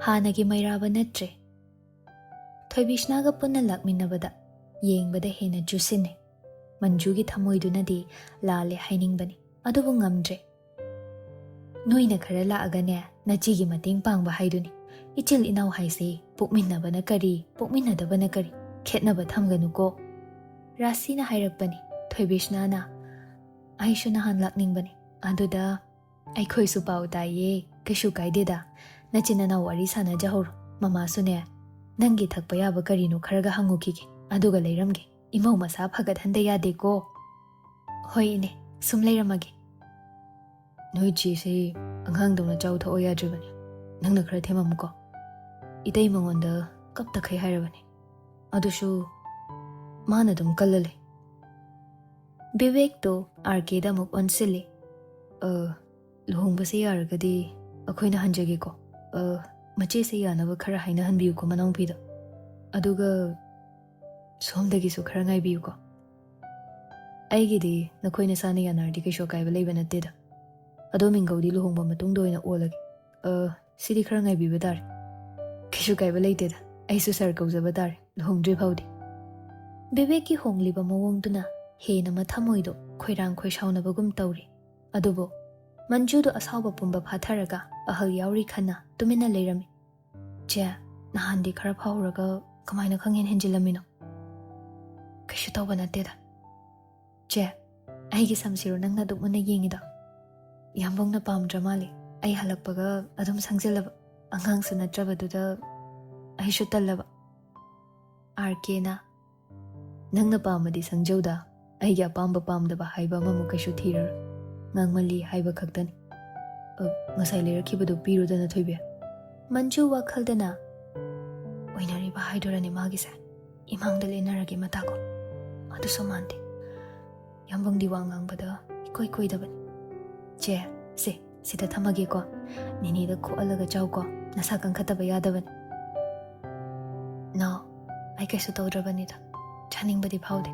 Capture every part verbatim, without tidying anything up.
ꯍꯥꯟꯅꯒꯤ ꯃꯩꯔꯥꯕ ꯅꯠꯇ꯭ꯔꯦ꯫ ꯊꯣꯏꯕꯤꯁꯅꯥꯒ ꯄꯨꯟꯅ ꯂꯥꯛꯃꯤꯟꯅꯕꯗ ꯌꯦꯡꯕꯗ ꯍꯦꯟꯅ ꯆꯨꯁꯤꯟꯅꯩ꯫ ꯃꯟꯖꯨꯒꯤ ꯊꯃꯣꯏꯗꯨꯅꯗꯤ ꯂꯥꯜꯂꯦ ꯍꯥꯏꯅꯤꯡꯕꯅꯤ, ꯑꯗꯨꯕꯨ ꯉꯝꯗ꯭ꯔꯦ꯫ ꯅꯣꯏꯅ ꯈꯔ ꯂꯥꯛꯑꯒꯅꯦ, ꯅꯆꯦꯒꯤ ꯃꯇꯦꯡ ꯄꯥꯡꯕ ꯍꯥꯏꯗꯨꯅꯤ꯫ ꯏꯆꯤꯜ ꯏꯅꯥꯎ ꯍꯥꯏꯁꯦ ꯄꯣꯛꯃꯤꯟꯅꯕꯅ ꯀꯔꯤ, ꯄꯣꯛꯃꯤꯟꯅꯗꯕꯅ ꯀꯔꯤ, ꯈꯦꯠꯅꯕ ꯊꯝꯒꯅꯨꯀꯣ꯫ ꯔꯥꯁꯤꯅ ꯍꯥꯏꯔꯛꯄꯅꯤ꯫ ꯊꯣꯏꯕꯤꯁꯅꯥꯅ, "ꯑꯩꯁꯨ ꯅꯍꯥꯟ ꯂꯥꯛꯅꯤꯡꯕꯅꯤ, ꯑꯗꯨꯗ ꯑꯩꯈꯣꯏꯁꯨ ꯄꯥꯎ ꯇꯥꯏꯌꯦ, ꯀꯩꯁꯨ ꯀꯥꯏꯗꯦꯗ꯫ ꯅꯆꯤꯟ ꯅꯅꯥꯎ ꯋꯥꯔꯤ ꯁꯥꯟꯅꯖꯍꯧꯔꯣ꯫ ꯃꯃꯥꯁꯨꯅꯦ, ꯅꯪꯒꯤ ꯊꯛꯄ ꯌꯥꯕ ꯀꯔꯤꯅꯣ ꯈꯔꯒ ꯍꯪꯉꯨꯈꯤꯒꯦ, ꯑꯗꯨꯒ ꯂꯩꯔꯝꯒꯦ꯫ ꯏꯃꯧ ꯃꯁꯥ ꯐꯒꯠꯍꯟꯗ ꯌꯥꯗꯦꯀꯣ꯫ ꯍꯣꯏ ꯏꯅꯦ, ꯁꯨꯝ ꯂꯩꯔꯝꯃꯒꯦ꯫" "ꯅꯣꯏ ꯆꯦꯁꯦ ꯑꯉꯥꯡꯗꯧꯅ ꯆꯥꯎ ꯊꯛꯑꯣ ꯌꯥꯗ꯭ꯔꯤꯕꯅꯤ꯫ ꯅꯪꯅ ꯈꯔ ꯊꯦꯝꯃꯝꯃꯨꯀꯣ꯫" ꯏꯇꯩ ꯃꯉꯣꯟꯗ ꯀꯞꯇꯈꯩ ꯍꯥꯏꯔꯕꯅꯤ꯫ ꯑꯗꯨꯁꯨ ꯃꯥꯅ ꯑꯗꯨꯝ ꯀꯜꯂ ꯂꯩ꯫ ꯕꯤꯕꯦꯛꯇꯣ ꯑꯥꯔ ꯀꯦꯗ ꯑꯃꯨꯛ ꯑꯣꯟꯁꯤꯜꯂꯤ꯫ "ꯑ, ꯂꯨꯍꯣꯡꯕꯁꯦ ꯌꯥꯔꯒꯗꯤ ꯑꯩꯈꯣꯏꯅ ꯍꯟꯖꯒꯦꯀꯣ꯫ ꯑ, ꯃꯆꯦꯁꯦ ꯌꯥꯅꯕ ꯈꯔ ꯍꯥꯏꯅꯍꯟꯕꯤꯌꯨꯀꯣ ꯃꯅꯥꯎꯄꯤꯗ꯫ ꯑꯗꯨꯒ ꯁꯣꯝꯗꯒꯤꯁꯨ ꯈꯔ ꯉꯥꯏꯕꯤꯌꯨꯀꯣ꯫ ꯑꯩꯒꯤꯗꯤ ꯅꯈꯣꯏ ꯅꯁꯥꯅ ꯌꯥꯅꯔꯗꯤ ꯀꯩꯁꯨ ꯑꯀꯥꯏꯕ ꯂꯩꯕ ꯅꯠꯇꯦꯗ꯫ ꯑꯗꯣ ꯃꯤꯡꯒꯧꯗꯤ ꯂꯨꯍꯣꯡꯕ ꯃꯇꯨꯡꯗ ꯑꯣꯏꯅ ꯑꯣꯜꯂꯒꯦ꯫ ꯑ, ꯁꯤꯗꯤ ꯈꯔ ꯉꯥꯏꯕꯤꯕ ꯇꯥꯔꯦ꯫" "ꯀꯩꯁꯨ ꯀꯥꯏꯕ ꯂꯩꯇꯦꯗ, ꯑꯩꯁꯨ ꯁꯥꯔ ꯀꯧꯖꯕ ꯇꯥꯔꯦ, ꯂꯨꯍꯣꯡꯗ꯭ꯔꯤ ꯐꯥꯎꯗꯤ꯫" ꯕꯤꯕꯦꯛꯀꯤ ꯍꯣꯡꯂꯤꯕ ꯃꯑꯣꯡꯗꯨꯅ ꯍꯦꯟꯅ ꯃꯊꯃꯣꯏꯗꯣ ꯈꯣꯏꯔꯥꯡ ꯈꯣꯏꯁꯥꯎꯅꯕꯒꯨꯝ ꯇꯧꯔꯤ꯫ ꯑꯗꯨꯕꯨ ꯃꯟꯖꯨꯗꯣ ꯑꯁꯥꯎꯕ ꯄꯨꯝꯕ ꯐꯥꯊꯔꯒ ꯑꯍꯜ ꯌꯥꯎꯔꯤ ꯈꯟꯅ ꯇꯨꯃꯤꯟꯅ ꯂꯩꯔꯝꯃꯤ꯫ "ꯆꯦ, ꯅꯍꯥꯟꯗꯤ ꯈꯔ ꯐꯍꯧꯔꯒ ꯀꯃꯥꯏꯅ ꯈꯪꯍꯦꯟ ꯍꯦꯟꯖꯤꯜꯂꯝꯃꯤꯅꯣ?" "ꯀꯩꯁꯨ ꯇꯧꯕ ꯅꯠꯇꯦꯗ꯫" "ꯆꯦ, ꯑꯩꯒꯤ ꯁꯝꯁꯤꯔꯣ ꯅꯪꯅ ꯑꯗꯨꯛ ꯃꯨꯟꯅ ꯌꯦꯡꯉꯤꯗꯣ? ꯌꯥꯝꯕꯨꯡꯅ ꯄꯥꯝꯗ꯭ꯔ ꯃꯥꯜꯂꯦ꯫ ꯑꯩ ꯍꯜꯂꯛꯄꯒ ꯑꯗꯨꯝ ꯁꯪꯖꯤꯜꯂꯕ꯫ ꯑꯉꯥꯡꯁꯨ ꯅꯠꯇ꯭ꯔꯕꯗꯨꯗ ꯑꯩꯁꯨ ꯇꯜꯂꯕ꯫" ꯑꯥꯔ ꯀꯦꯅ, "ꯅꯪꯅ ꯄꯥꯝꯃꯗꯤ ꯁꯪꯖꯧꯗ, ꯑꯩꯒꯤ ꯑꯄꯥꯝꯕ ꯄꯥꯝꯗꯕ ꯍꯥꯏꯕ ꯑꯃꯃꯨꯛ ꯀꯩꯁꯨ ꯊꯤꯔꯔꯣꯏ꯫ ꯉꯥꯡꯃꯜꯂꯤ ꯍꯥꯏꯕ ꯈꯛꯇꯅꯤ꯫ ꯑ, ꯉꯁꯥꯏ ꯂꯩꯔꯛꯈꯤꯕꯗꯨ ꯄꯤꯔꯨꯗꯅ, ꯊꯣꯏꯕꯤ꯫" ꯃꯟꯖꯨ ꯋꯥꯈꯜꯗꯅ, "ꯑꯣꯏꯅꯔꯤꯕ ꯍꯥꯏꯗꯨꯔꯅꯤ ꯃꯥꯒꯤꯁꯦ꯫ ꯏꯃꯥꯡꯗ ꯂꯦꯟꯅꯔꯒꯦ ꯃꯇꯥꯒꯨꯝ꯫ ꯑꯗꯨꯁꯨ ꯃꯥꯟꯗꯦ꯫ ꯌꯥꯝꯕꯨꯡꯗꯤ ꯋꯥ ꯉꯥꯡꯕꯗ ꯏꯀꯣꯏ ꯀꯣꯏꯗꯕꯅꯤ꯫ ꯆꯦ, ꯁꯦ, ꯁꯤꯗ ꯊꯝꯃꯒꯦꯀꯣ꯫ ꯅꯤꯅꯤꯗ ꯈꯣꯛꯍꯜꯂꯒ ꯆꯥꯎꯀꯣ꯫ ꯅꯁꯥ ꯀꯟꯈꯠꯇꯕ ꯌꯥꯗꯕꯅꯤ꯫" "ꯅꯥꯎ, ꯑꯩ ꯀꯩꯁꯨ ꯇꯧꯗ꯭ꯔꯕꯅꯤꯗ꯫ ꯆꯥꯅꯤꯡꯕꯗꯤ ꯐꯥꯎꯗꯦ꯫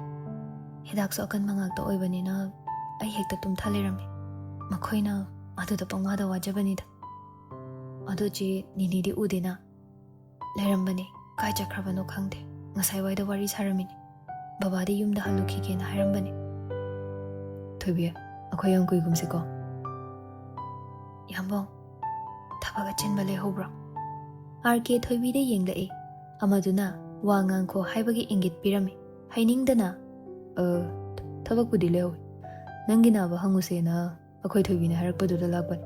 ꯍꯤꯗꯥꯛꯁꯨ ꯑꯀꯟꯕ ꯉꯥꯛꯇ ꯑꯣꯏꯕꯅꯤꯅ ꯑꯩ ꯍꯦꯛꯇ ꯇꯨꯝꯊ ꯂꯩꯔꯝꯃꯤ꯫ ꯃꯈꯣꯏꯅ ꯑꯗꯨꯗ ꯄꯪꯋꯥꯗ ꯋꯥꯖꯕꯅꯤꯗ꯫" ꯑꯗꯣ ꯆꯦ, ꯅꯤꯅꯤꯗꯤ ꯎꯗꯦꯅ꯫ ꯂꯩꯔꯝꯕꯅꯦ, ꯀꯥꯏ ꯆꯠꯈ꯭ꯔꯕꯅꯣ ꯈꯪꯗꯦ꯫ ꯉꯁꯥꯏꯋꯥꯏꯗ ꯋꯥꯔꯤ ꯁꯥꯔꯝꯃꯤꯅꯦ꯫ ꯕꯕꯥꯗꯤ ꯌꯨꯝꯗ ꯍꯜꯂꯨꯈꯤꯒꯦꯅ ꯍꯥꯏꯔꯝꯕꯅꯦ꯫ ꯊꯣꯏꯕꯤ, ꯑꯩꯈꯣꯏ ꯌꯥꯝ ꯀꯨꯏꯒꯨꯝꯁꯤꯀꯣ꯫ ꯌꯥꯝꯕꯣꯡ, ꯊꯕꯛ ꯑꯆꯤꯟꯕ ꯂꯩꯍꯧꯕ꯭ꯔꯣ? ꯑꯥꯔ ꯀꯦ ꯊꯣꯏꯕꯤꯗ ꯌꯦꯡꯂꯛꯏ꯫ ꯑꯃꯗꯨꯅ ꯋꯥ ꯉꯥꯡꯈꯣ ꯍꯥꯏꯕꯒꯤ ꯏꯪꯒꯤꯠ ꯄꯤꯔꯝꯃꯤ꯫ ꯍꯩꯅꯤꯡꯗꯅ, "ꯑ, ꯊꯕꯛꯄꯨꯗꯤ ꯂꯩꯍꯧꯏ꯫ ꯅꯪꯒꯤ ꯅꯥꯕ ꯍꯪꯉꯨꯁꯦꯅ ꯑꯩꯈꯣꯏ ꯊꯣꯏꯕꯤꯅ ꯍꯥꯏꯔꯛꯄꯗꯨꯗ ꯂꯥꯛꯄꯅꯤ꯫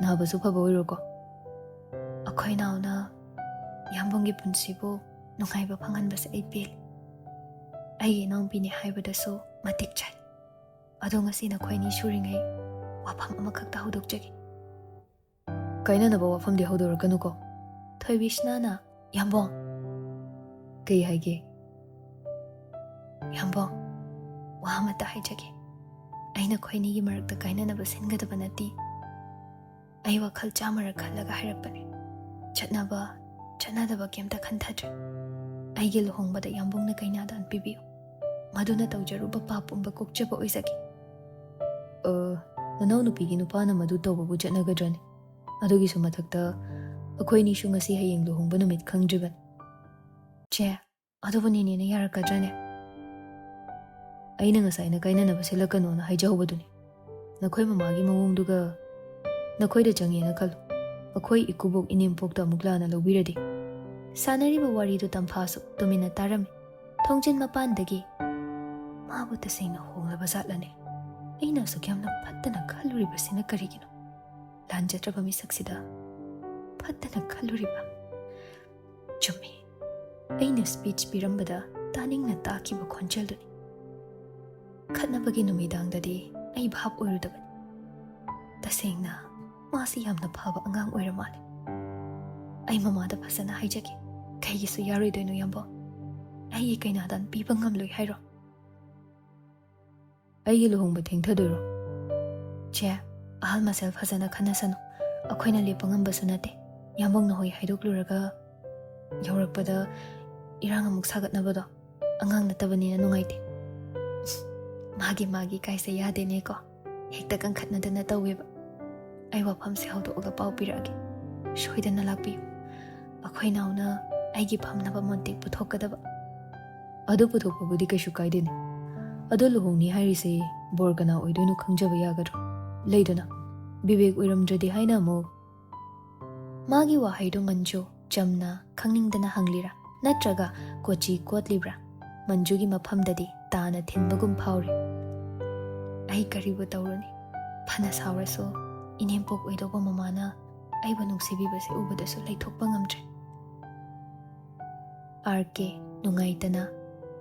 ꯅꯥꯕꯁꯨ ꯐꯕ ꯑꯣꯏꯔꯣꯀꯣ꯫ ꯑꯩꯈꯣꯏ ꯅꯥꯎꯅ ꯌꯥꯝꯕꯨꯡꯒꯤ ꯄꯨꯟꯁꯤꯕꯨ ꯅꯨꯡꯉꯥꯏꯕ ꯐꯪꯍꯟꯕꯁꯦ ꯑꯩ ꯄꯦꯜꯂꯤ꯫ ꯑꯩꯒꯤ ꯏꯅꯥꯎꯄꯤꯅꯤ ꯍꯥꯏꯕꯗꯁꯨ ꯃꯇꯤꯛ ꯆꯥꯏ꯫ ꯑꯗꯣ ꯉꯁꯤ ꯅꯈꯣꯏꯅꯤ ꯁꯨꯔꯤꯉꯩ ꯋꯥꯐꯝ ꯑꯃꯈꯛꯇ ꯍꯧꯗꯣꯛꯆꯒꯦ꯫" "ꯀꯥꯏꯅꯅꯕ ꯋꯥꯐꯝꯗꯤ ꯍꯧꯗꯣꯔꯛꯀꯅꯨꯀꯣ꯫" ꯊꯣꯏꯕꯤꯁꯅꯥꯅ, "ꯌꯥꯝꯕꯣꯡ!" "ꯀꯩ ꯍꯥꯏꯒꯦ?" "ꯌꯥꯝꯕꯣꯡ, ꯋꯥ ꯑꯃꯇ ꯍꯥꯏꯖꯒꯦ꯫ ꯑꯩ ꯅꯈꯣꯏꯅꯤꯒꯤ ꯃꯔꯛꯇ ꯀꯥꯏꯅꯅꯕ ꯁꯤꯟꯒꯗꯕ ꯅꯠꯇꯦ꯫ ꯑꯩ ꯋꯥꯈꯜ ꯆꯥꯝꯃꯔꯛ ꯈꯜꯂꯒ ꯍꯥꯏꯔꯛꯄꯅꯦ꯫ ꯆꯠꯅꯕ, ꯆꯠꯅꯗꯕ ꯀꯩꯝꯇ ꯈꯟꯊꯗ꯭ꯔꯦ꯫ ꯑꯩꯒꯤ ꯂꯨꯍꯣꯡꯕꯗ ꯌꯥꯝꯕꯨꯡꯅ ꯀꯩꯅꯥꯗꯥꯟ ꯄꯤꯕꯤꯌꯨ꯫ ꯃꯗꯨꯅ ꯇꯧꯖꯔꯨꯕ ꯄꯥꯞ ꯄꯨꯝꯕ ꯀꯣꯛꯆꯕ ꯑꯣꯏꯖꯒꯦ꯫" "ꯑ, ꯅꯅꯥꯎꯅꯨꯄꯤꯒꯤ ꯅꯨꯄꯥꯅ ꯃꯗꯨ ꯇꯧꯕꯕꯨ ꯆꯠꯅꯒꯗ꯭ꯔꯅꯦ? ꯑꯗꯨꯒꯤꯁꯨ ꯃꯊꯛꯇ ꯑꯩꯈꯣꯏꯅꯤꯁꯨ ꯉꯁꯤ ꯍꯌꯦꯡ ꯂꯨꯍꯣꯡꯕ ꯅꯨꯃꯤꯠ ꯈꯪꯗ꯭ꯔꯤꯕꯅꯤ꯫" "ꯆꯦ, ꯑꯗꯨꯕꯨ ꯅꯦꯅꯦꯅ ꯌꯥꯔꯛꯀꯗ꯭ꯔꯅꯦ? ꯑꯩꯅ ꯉꯁꯥꯏꯅ ꯀꯥꯏꯅꯅꯕ ꯁꯤꯜꯂꯛꯀꯅꯣꯅ ꯍꯥꯏꯖꯍꯧꯕꯗꯨꯅꯤ꯫ ꯅꯈꯣꯏ ꯃꯃꯥꯒꯤ ꯃꯑꯣꯡꯗꯨꯒ ꯅꯈꯣꯏꯗ ꯆꯪꯉꯦꯅ ꯈꯜꯂꯨ꯫ ꯑꯩꯈꯣꯏ ꯏꯀꯨꯕꯣꯛ ꯏꯅꯦꯝꯄꯣꯛꯇ ꯑꯃꯨꯛ ꯂꯥꯟꯅ ꯂꯧꯕꯤꯔꯗꯤ꯫" ꯁꯥꯟꯅꯔꯤꯕ ꯋꯥꯔꯤꯗꯨ ꯇꯝꯐꯥꯁꯨ ꯇꯨꯃꯤꯟꯅ ꯇꯥꯔꯝꯃꯤ꯫ ꯊꯣꯡꯖꯤꯟ ꯃꯄꯥꯟꯗꯒꯤ, "ꯃꯥꯕꯨ ꯇꯁꯦꯡꯅ ꯍꯣꯡꯂꯕ ꯖꯥꯠꯂꯅꯦ? ꯑꯩꯅ ꯑꯁꯨꯛ ꯌꯥꯝꯅ ꯐꯠꯇꯅ ꯈꯜꯂꯨꯔꯤꯕꯁꯤꯅ ꯀꯔꯤꯒꯤꯅꯣ? ꯂꯥꯟꯖꯗ꯭ꯔꯕ ꯃꯤꯁꯛꯁꯤꯗ ꯐꯠꯇꯅ ꯈꯜꯂꯨꯔꯤꯕ?" ꯆꯨꯝꯃꯤ꯫ ꯑꯩꯅ speech ꯄꯤꯔꯝꯕꯗ ꯇꯥꯅꯤꯡꯅ ꯇꯥꯈꯤꯕ ꯈꯣꯟꯖꯦꯜꯗꯨꯅꯤ꯫ ꯈꯠꯅꯕꯒꯤ ꯅꯨꯃꯤꯗꯥꯡꯗꯗꯤ ꯑꯩ ꯚꯥꯞ ꯑꯣꯏꯔꯨꯗꯕꯅꯤ꯫ ꯇꯁꯦꯡꯅ ꯃꯥꯁꯤ ꯌꯥꯝꯅ ꯐꯕ ꯑꯉꯥꯡ ꯑꯣꯏꯔ ꯃꯥꯜꯂꯦ꯫ ꯑꯩ ꯃꯃꯥꯗ ꯐꯖꯅ ꯍꯥꯏꯖꯒꯦ꯫ ꯀꯩꯒꯤꯁꯨ ꯌꯥꯔꯣꯏꯗꯣꯏꯅꯣ, ꯌꯥꯝꯕꯣ? ꯑꯩꯒꯤ ꯀꯩꯅꯥꯗꯥꯟ ꯄꯤꯕ ꯉꯝꯂꯣꯏ ꯍꯥꯏꯔꯣ? ꯑꯩꯒꯤ ꯂꯨꯍꯣꯡꯕ ꯊꯦꯡꯊꯗꯣꯏꯔꯣ? ꯆꯦ, ꯑꯍꯜ ꯃꯁꯦꯜ ꯐꯖꯅ ꯈꯟꯅꯁꯅꯨ꯫ ꯑꯩꯈꯣꯏꯅ ꯂꯦꯞꯄ ꯉꯝꯕꯁꯨ ꯅꯠꯇꯦ꯫ ꯌꯥꯝꯕꯨꯡꯅ ꯍꯣꯏ ꯍꯥꯏꯗꯣꯛꯂꯨꯔꯒ ꯌꯧꯔꯛꯄꯗ ꯏꯔꯥꯡ ꯑꯃꯨꯛ ꯁꯥꯒꯠꯅꯕꯗꯣ ꯑꯉꯥꯡ ꯅꯠꯇꯕꯅꯤꯅ ꯅꯨꯡꯉꯥꯏꯇꯦ꯫ ꯃꯥꯒꯤ ꯃꯥꯒꯤ ꯀꯥꯏꯁꯦ ꯌꯥꯗꯦꯅꯦꯀꯣ꯫ ꯍꯦꯛꯇ ꯀꯟꯈꯠꯅꯗꯅ ꯇꯧꯋꯦꯕ꯫ ꯑꯩ ꯋꯥꯐꯝꯁꯦ ꯍꯧꯗꯣꯛꯑꯒ ꯄꯥꯎ ꯄꯤꯔꯛꯑꯒꯦ꯫ ꯁꯣꯏꯗꯅ ꯂꯥꯛꯄꯤꯌꯨ꯫ ꯑꯩꯈꯣꯏ ꯅꯥꯎꯅ ꯑꯩꯒꯤ ꯐꯝꯅꯕ ꯃꯣꯟꯇꯦꯛ ꯄꯨꯊꯣꯛꯀꯗꯕ꯫ ꯑꯗꯨ ꯄꯨꯊꯣꯛꯄꯕꯨꯗꯤ ꯀꯩꯁꯨ ꯀꯥꯏꯗꯦꯅꯦ꯫ ꯑꯗꯣ ꯂꯨꯍꯣꯡꯅꯤ ꯍꯥꯏꯔꯤꯁꯦ ꯕꯣꯔ ꯀꯅꯥ ꯑꯣꯏꯗꯣꯏꯅꯣ ꯈꯪꯖꯕ ꯌꯥꯒꯗ꯭ꯔꯣ? ꯂꯩꯗꯅ, ꯕꯤꯕꯦꯛ ꯑꯣꯏꯔꯝꯗ꯭ꯔꯗꯤ ꯍꯥꯏꯅ ꯑꯃꯨꯛ꯫ ꯃꯥꯒꯤ ꯋꯥꯍꯩꯗꯣ ꯃꯟꯖꯨ ꯆꯝꯅ ꯈꯪꯅꯤꯡꯗꯅ ꯍꯪꯂꯤꯔꯥ, ꯅꯠꯇ꯭ꯔꯒ ꯀꯣꯆꯤ ꯀꯣꯠꯂꯤꯕ꯭ꯔꯥ? ꯃꯟꯖꯨꯒꯤ ꯃꯐꯝꯗꯗꯤ ꯇꯥꯅ ꯊꯤꯟꯕꯒꯨꯝ ꯐꯥꯎꯔꯤ꯫ ꯑꯩ ꯀꯔꯤꯕꯨ ꯇꯧꯔꯨꯅꯤ? ꯐꯅ ꯁꯥꯎꯔꯁꯨ, ꯏꯅꯦꯝꯄꯣꯛ ꯑꯣꯏꯗꯧꯕ ꯃꯃꯥꯅ ꯑꯩꯕꯨ ꯅꯨꯡꯁꯤꯕꯤꯕꯁꯦ ꯎꯕꯗꯁꯨ ꯂꯩꯊꯣꯛꯄ ꯉꯝꯗ꯭ꯔꯦ꯫ ꯑꯥꯔ ꯀꯦ ꯅꯨꯡꯉꯥꯏꯇꯅ